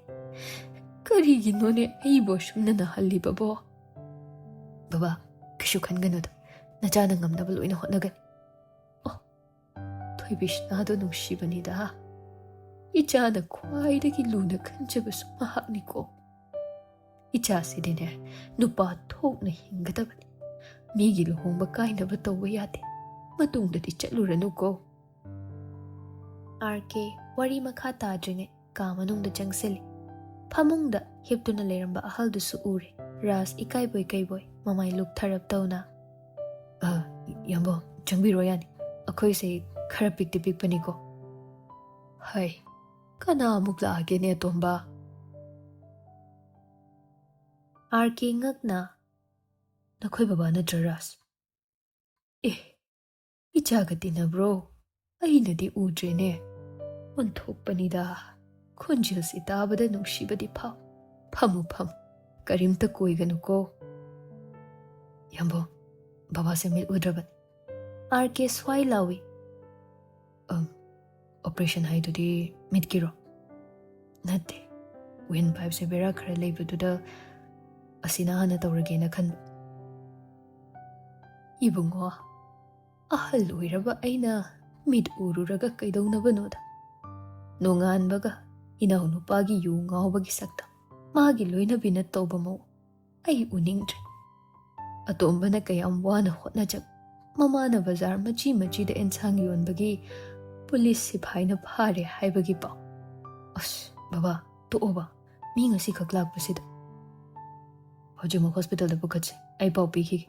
ꯀꯔꯤꯒꯤꯅꯣꯅꯦ ꯑꯩꯕꯨ ꯑꯁꯨꯝꯅ ꯅꯥꯍꯜꯂꯤꯕꯕꯣ? ꯕꯕꯥ, ꯀꯩꯁꯨ ꯈꯟꯒꯅꯨꯗ꯫ ꯅꯆꯥꯅ ꯉꯝꯅꯕ ꯂꯣꯏꯅ ꯍꯣꯠꯅꯒꯅꯤ꯫ ꯑꯣ, ꯊꯣꯏꯕꯤꯁꯅꯥꯗꯣ ꯅꯨꯡꯁꯤꯕꯅꯤꯗ꯫ ꯏꯆꯥꯅ ꯈ꯭ꯋꯥꯏꯗꯒꯤ ꯂꯨꯅ ꯈꯟꯖꯕꯁꯨ ꯃꯍꯥꯛꯅꯤꯀꯣ꯫ ꯏꯆꯥꯁꯤꯗꯤꯅꯦ, ꯅꯨꯄꯥ ꯊꯣꯛꯅ ꯍꯤꯡꯒꯗꯕꯅꯤ꯫ ꯃꯤꯒꯤ ꯂꯨꯍꯣꯡꯕ ꯀꯥꯏꯅꯕ ꯇꯧꯕ ꯌꯥꯗꯦ꯫ ꯃꯇꯨꯡꯗꯗꯤ ꯆꯠꯂꯨꯔꯅꯨꯀꯣ꯫ ꯑꯥꯔ ꯀꯦ ꯋꯥꯔꯤ ꯃꯈꯥ ꯇꯥꯗ꯭ꯔꯤꯉꯩ ꯀꯥ ꯃꯅꯨꯡꯗ ꯆꯪꯁꯤꯜꯂꯤ꯫ ꯐꯃꯨꯡꯗ ꯍꯤꯞꯇꯨꯅ ꯂꯩꯔꯝꯕ ꯑꯍꯜꯗꯨꯁꯨ ꯎꯔꯦ꯫ ꯔꯥꯖ ꯏꯀꯥꯏꯕꯣꯏ ꯀꯩꯕꯣꯏ ꯃꯃꯥꯏ ꯂꯨꯞꯊꯔꯞ ꯇꯧꯅ, "ꯑ, ꯌꯥꯝꯕꯣ, ꯆꯪꯕꯤꯔꯣ ꯌꯥꯅꯤ꯫ ꯑꯩꯈꯣꯏꯁꯦ ꯈꯔ ꯄꯤꯛꯇꯤ ꯄꯤꯛꯄꯅꯤꯀꯣ꯫" "ꯍꯩ, ꯀꯅꯥ ꯑꯃꯨꯛ ꯂꯥꯛꯑꯒꯦꯅꯦ, ꯑꯇꯣꯝꯕ?" ꯑꯥꯔ ꯀꯦ ꯉꯛꯅ, "ꯅꯈꯣꯏ ꯕꯕꯥ ꯅꯠꯇ꯭ꯔ, ꯔꯥꯖ?" "ꯑꯦ, ꯏꯆꯥꯒ ꯇꯤꯟꯅꯕ꯭ꯔꯣ? ꯑꯩꯅꯗꯤ ꯎꯗ꯭ꯔꯦꯅꯦ꯫ ꯑꯣꯟꯊꯣꯛꯄꯅꯤꯗ, ꯈꯣꯟꯖꯦꯜꯁꯤ ꯇꯥꯕꯗ ꯅꯨꯡꯁꯤꯕꯗꯤ ꯐꯥꯎ꯫ ꯐꯝꯃꯨ, ꯐꯝꯃꯨ, ꯀꯔꯤꯝꯇ ꯀꯣꯏꯒꯅꯨꯀꯣ꯫" "ꯌꯥꯝꯕꯣ, ꯕꯕꯥꯁꯦ ꯃꯤꯠ ꯎꯗ꯭ꯔꯕꯅꯤ꯫" ꯑꯥꯔ ꯀꯦ ꯁ꯭ꯋꯥꯏ ꯂꯥꯎꯏ꯫ "ꯑꯝ, ꯑꯣꯄꯔꯦꯁꯟ ꯍꯥꯏꯗꯨꯗꯤ ꯃꯤꯠꯀꯤꯔꯣ?" "ꯅꯠꯇꯦ, ꯋꯤꯟ ꯄꯥꯏꯞꯁꯦ ꯕꯦꯔꯥ ꯈꯔ ꯂꯩꯕꯗꯨꯗ ꯑꯁꯤꯅ ꯍꯥꯟꯅ ꯇꯧꯔꯒꯦꯅ ꯈꯟꯕ꯫" "ꯏꯕꯨꯡꯉꯣ, ꯑꯍꯜ ꯑꯣꯏꯔꯕ ꯑꯩꯅ ꯃꯤꯠ ꯎꯔꯨꯔꯒ ꯀꯩꯗꯧꯅꯕꯅꯣꯗ? ꯅꯣꯡꯉꯥꯟꯕꯒ ꯏꯅꯥꯎꯅꯨꯄꯥꯒꯤ ꯌꯨ ꯉꯥꯎꯕꯒꯤ ꯁꯛꯇ ꯃꯥꯒꯤ ꯂꯣꯏꯅꯕꯤꯅ ꯇꯧꯕ ꯃꯑꯣꯡ ꯑꯩ ꯎꯅꯤꯡꯗ꯭ꯔꯦ꯫ ꯑꯇꯣꯝꯕꯅ ꯀꯌꯥꯝ ꯋꯥꯅ ꯍꯣꯠꯅꯖꯕ, ꯃꯃꯥꯅ ꯕꯖꯥꯔ ꯃꯆꯤ ꯃꯆꯤꯗ ꯑꯦꯟꯁꯥꯡ ꯌꯣꯟꯕꯒꯤ ꯄꯨꯂꯤꯁ ꯁꯤꯐꯥꯏꯅ ꯐꯥꯔꯦ ꯍꯥꯏꯕꯒꯤ ꯄꯥꯎ꯫ ꯑꯁ, ꯕꯕꯥ, ꯇꯣꯛꯑꯣꯕ, ꯃꯤ ꯉꯁꯤꯈꯛ ꯂꯥꯛꯄꯁꯤꯗ꯫ ꯍꯧꯖꯤꯛꯃꯛ ꯍꯣꯁꯄꯤꯇꯥꯜꯗ ꯄꯨꯈꯠꯁꯦ, ꯑꯩ ꯄꯥꯎ ꯄꯤꯈꯤꯒꯦ꯫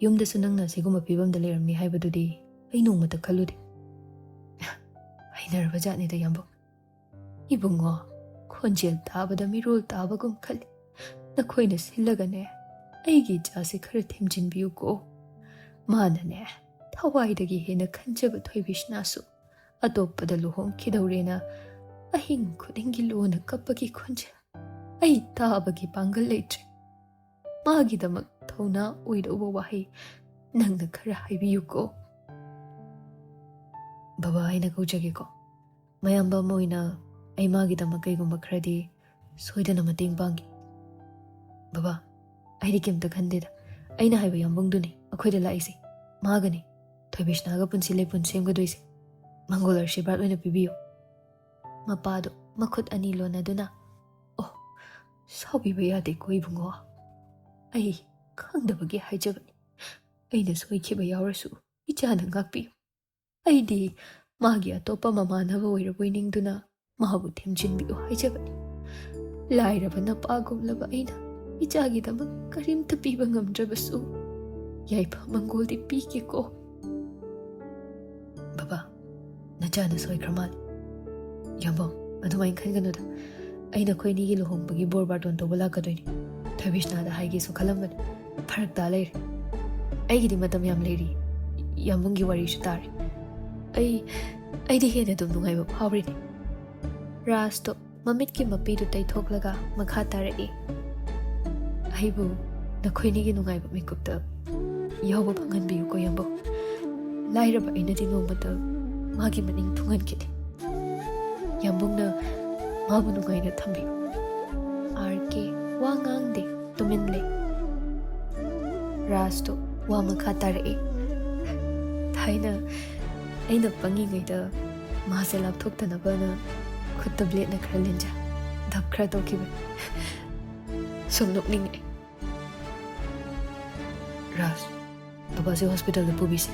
ꯌꯨꯝꯗꯁꯨ ꯅꯪꯅ ꯑꯁꯤꯒꯨꯝꯕ ꯐꯤꯕꯝꯗ ꯂꯩꯔꯝꯅꯤ ꯍꯥꯏꯕꯗꯨꯗꯤ ꯑꯩ ꯅꯣꯡꯃꯇ ꯈꯜꯂꯨꯗꯦ꯫" "ꯍꯩꯅꯔꯕ ꯖꯥꯠꯅꯤꯗ, ꯌꯥꯝꯕꯨꯡ꯫" "ꯏꯕꯨꯡꯉꯣ, ꯈꯣꯟꯖꯦꯜ ꯇꯥꯕꯗ ꯃꯤꯔꯣꯜ ꯇꯥꯕꯒꯨꯝ ꯈꯜꯂꯤ꯫ ꯅꯈꯣꯏꯅ ꯁꯤꯜꯂꯒꯅꯦ, ꯑꯩꯒꯤ ꯏꯆꯥꯁꯦ ꯈꯔ ꯊꯦꯝꯖꯤꯟꯕꯤꯌꯨꯀꯣ꯫ ꯃꯥꯅꯅꯦ, ꯊꯋꯥꯏꯗꯒꯤ ꯍꯦꯟꯅ ꯈꯟꯖꯕ ꯊꯣꯏꯕꯤꯁꯅꯥꯁꯨ ꯑꯇꯣꯞꯄꯗ ꯂꯨꯍꯣꯡꯈꯤꯗꯧꯔꯦꯅ ꯑꯍꯤꯡ ꯈꯨꯗꯤꯡꯒꯤ ꯂꯣꯟꯅ ꯀꯞꯄꯒꯤ ꯈꯣꯟꯖꯦꯜ ꯑꯩ ꯇꯥꯕꯒꯤ ꯄꯥꯡꯒꯜ ꯂꯩꯇ꯭ꯔꯦ꯫ ꯃꯥꯒꯤꯗꯃꯛ ꯊꯧꯅꯥ ꯑꯣꯏꯗꯧꯕ ꯋꯥꯍꯩ ꯅꯪꯅ ꯈꯔ ꯍꯥꯏꯕꯤꯌꯨꯀꯣ꯫ ꯕꯕꯥ, ꯑꯩꯅ ꯀꯧꯖꯒꯦꯀꯣ꯫ ꯃꯌꯥꯝꯕ ꯑꯃ ꯑꯣꯏꯅ ꯑꯩ ꯃꯥꯒꯤꯗꯃꯛ ꯀꯩꯒꯨꯝꯕ ꯈꯔꯗꯤ ꯁꯣꯏꯗꯅ ꯃꯇꯦꯡ ꯄꯥꯡꯒꯦ꯫ ꯕꯕꯥ, ꯑꯩꯗꯤ ꯀꯩꯝꯇ ꯈꯟꯗꯦꯗ꯫ ꯑꯩꯅ ꯍꯥꯏꯕ ꯌꯥꯝꯕꯨꯡꯗꯨꯅꯤ ꯑꯩꯈꯣꯏꯗ ꯂꯥꯛꯏꯁꯦ꯫ ꯃꯥꯒꯅꯤ ꯊꯣꯏꯕꯤꯁꯅꯥꯒ ꯄꯨꯟꯁꯤ ꯂꯩꯄꯨꯟ ꯁꯦꯝꯒꯗꯣꯏꯁꯦ꯫ ꯃꯪꯒꯣꯜ ꯑꯥꯁꯤꯔꯕꯥꯗ ꯑꯣꯏꯅ ꯄꯤꯕꯤꯌꯨ꯫ ꯃꯄꯥꯗꯣ ꯃꯈꯨꯠ ꯑꯅꯤ ꯂꯣꯟꯅꯗꯨꯅ, "ꯑꯣ, ꯁꯥꯎꯕꯤꯕ ꯌꯥꯗꯦꯀꯣ ꯏꯕꯨꯡꯉꯣ꯫ ꯑꯩ ꯈꯪꯗꯕꯒꯤ ꯍꯥꯏꯖꯕꯅꯤ꯫ ꯑꯩꯅ ꯁꯣꯏꯈꯤꯕ ꯌꯥꯎꯔꯁꯨ ꯏꯆꯥꯅ ꯉꯥꯛꯄꯤꯌꯨ꯫ ꯑꯩꯗꯤ ꯃꯥꯒꯤ ꯑꯇꯣꯞꯄ ꯃꯃꯥꯟꯅꯕ ꯑꯣꯏꯔꯕꯣꯏ ꯅꯤꯡꯗꯨꯅ ꯃꯥꯕꯨ ꯊꯦꯝꯖꯤꯟꯕꯤꯌꯨ ꯍꯥꯏꯖꯕꯅꯤ꯫ ꯂꯥꯏꯔꯕ ꯅꯄꯥꯒꯨꯝꯂꯕ ꯑꯩꯅ ꯏꯆꯥꯒꯤꯗꯃꯛ ꯀꯔꯤꯝꯇ ꯄꯤꯕ ꯉꯝꯗ꯭ꯔꯕꯁꯨ ꯌꯥꯏꯐ ꯃꯪꯒꯣꯜꯗꯤ ꯄꯤꯒꯦꯀꯣ꯫" "ꯕꯕꯥ, ꯅꯆꯥꯅ ꯁꯣꯏꯈ꯭ꯔ ꯃꯥꯜꯂꯦ꯫" "ꯌꯥꯝꯕꯨꯡ, ꯑꯗꯨꯃꯥꯏꯅ ꯈꯟꯒꯅꯨꯗ꯫ ꯑꯩ ꯅꯈꯣꯏ ꯑꯅꯤꯒꯤ ꯂꯨꯍꯣꯡꯕꯒꯤ ꯕꯣꯔ ꯕꯥꯔꯇꯣꯟ ꯇꯧꯕ ꯂꯥꯛꯀꯗꯣꯏꯅꯤ꯫ ꯊꯣꯏꯕꯤꯁꯅꯥꯗ ꯍꯥꯏꯒꯦꯁꯨ ꯈꯜꯂꯝꯕꯅꯤ꯫ ꯐꯔꯛ ꯇꯥ ꯂꯩꯔꯦ꯫ ꯑꯩꯒꯤꯗꯤ ꯃꯇꯝ ꯌꯥꯝ ꯂꯩꯔꯤ꯫ ꯌꯥꯝꯕꯨꯡꯒꯤ ꯋꯥꯔꯤꯁꯨ ꯇꯥꯔꯦ꯫ ꯑꯩ, ꯑꯩꯗꯤ ꯍꯦꯟꯅ ꯑꯗꯨꯝ ꯅꯨꯡꯉꯥꯏꯕ ꯐꯥꯎꯔꯤꯅꯦ꯫" ꯔꯥꯖꯇꯣ ꯃꯃꯤꯠꯀꯤ ꯃꯄꯤꯗꯨ ꯇꯩꯊꯣꯛꯂꯒ ꯃꯈꯥ ꯇꯥꯔꯛꯏ, "ꯑꯩꯕꯨ ꯅꯈꯣꯏꯅꯤꯒꯤ ꯅꯨꯡꯉꯥꯏꯕ ꯃꯤꯀꯨꯞꯇ ꯌꯥꯎꯕ ꯐꯪꯍꯟꯕꯤꯌꯨꯀꯣ ꯌꯥꯝꯕꯨꯡ꯫ ꯂꯥꯏꯔꯕ ꯑꯩꯅꯗꯤ ꯅꯣꯡꯃꯇ ꯃꯥꯒꯤ ꯃꯅꯤꯡ ꯊꯨꯡꯍꯟꯈꯤꯗꯦ꯫ ꯌꯥꯝꯕꯨꯡꯅ ꯃꯥꯕꯨ ꯅꯨꯡꯉꯥꯏꯅ ꯊꯝꯕꯤꯌꯨ꯫" ꯑꯥꯔ ꯀꯦ ꯋꯥ ꯉꯥꯡꯗꯦ, ꯇꯨꯃꯤꯟ ꯂꯩ꯫ ꯔꯥꯖꯇꯣ ꯋꯥ ꯃꯈꯥ ꯇꯥꯔꯛꯏ, "ꯊꯥꯏꯅ ꯑꯩꯅ ꯄꯪꯉꯤꯉꯩꯗ ꯃꯥꯁꯦ ꯂꯥꯞꯊꯣꯛꯇꯅꯕꯅ ꯈꯨꯠꯇ ꯕ꯭ꯂꯦꯗꯅ ꯈꯔ ꯂꯦꯟꯖ, ꯙꯞ ꯈꯔ ꯇꯧꯈꯤꯕꯅꯤ꯫ ꯁꯨꯝ ꯅꯣꯛꯅꯤꯡꯉꯦ꯫" "ꯔꯥꯖ, ꯕꯕꯥꯁꯦ ꯍꯣꯁꯄꯤꯇꯥꯜꯗ ꯄꯨꯕꯤꯁꯦ꯫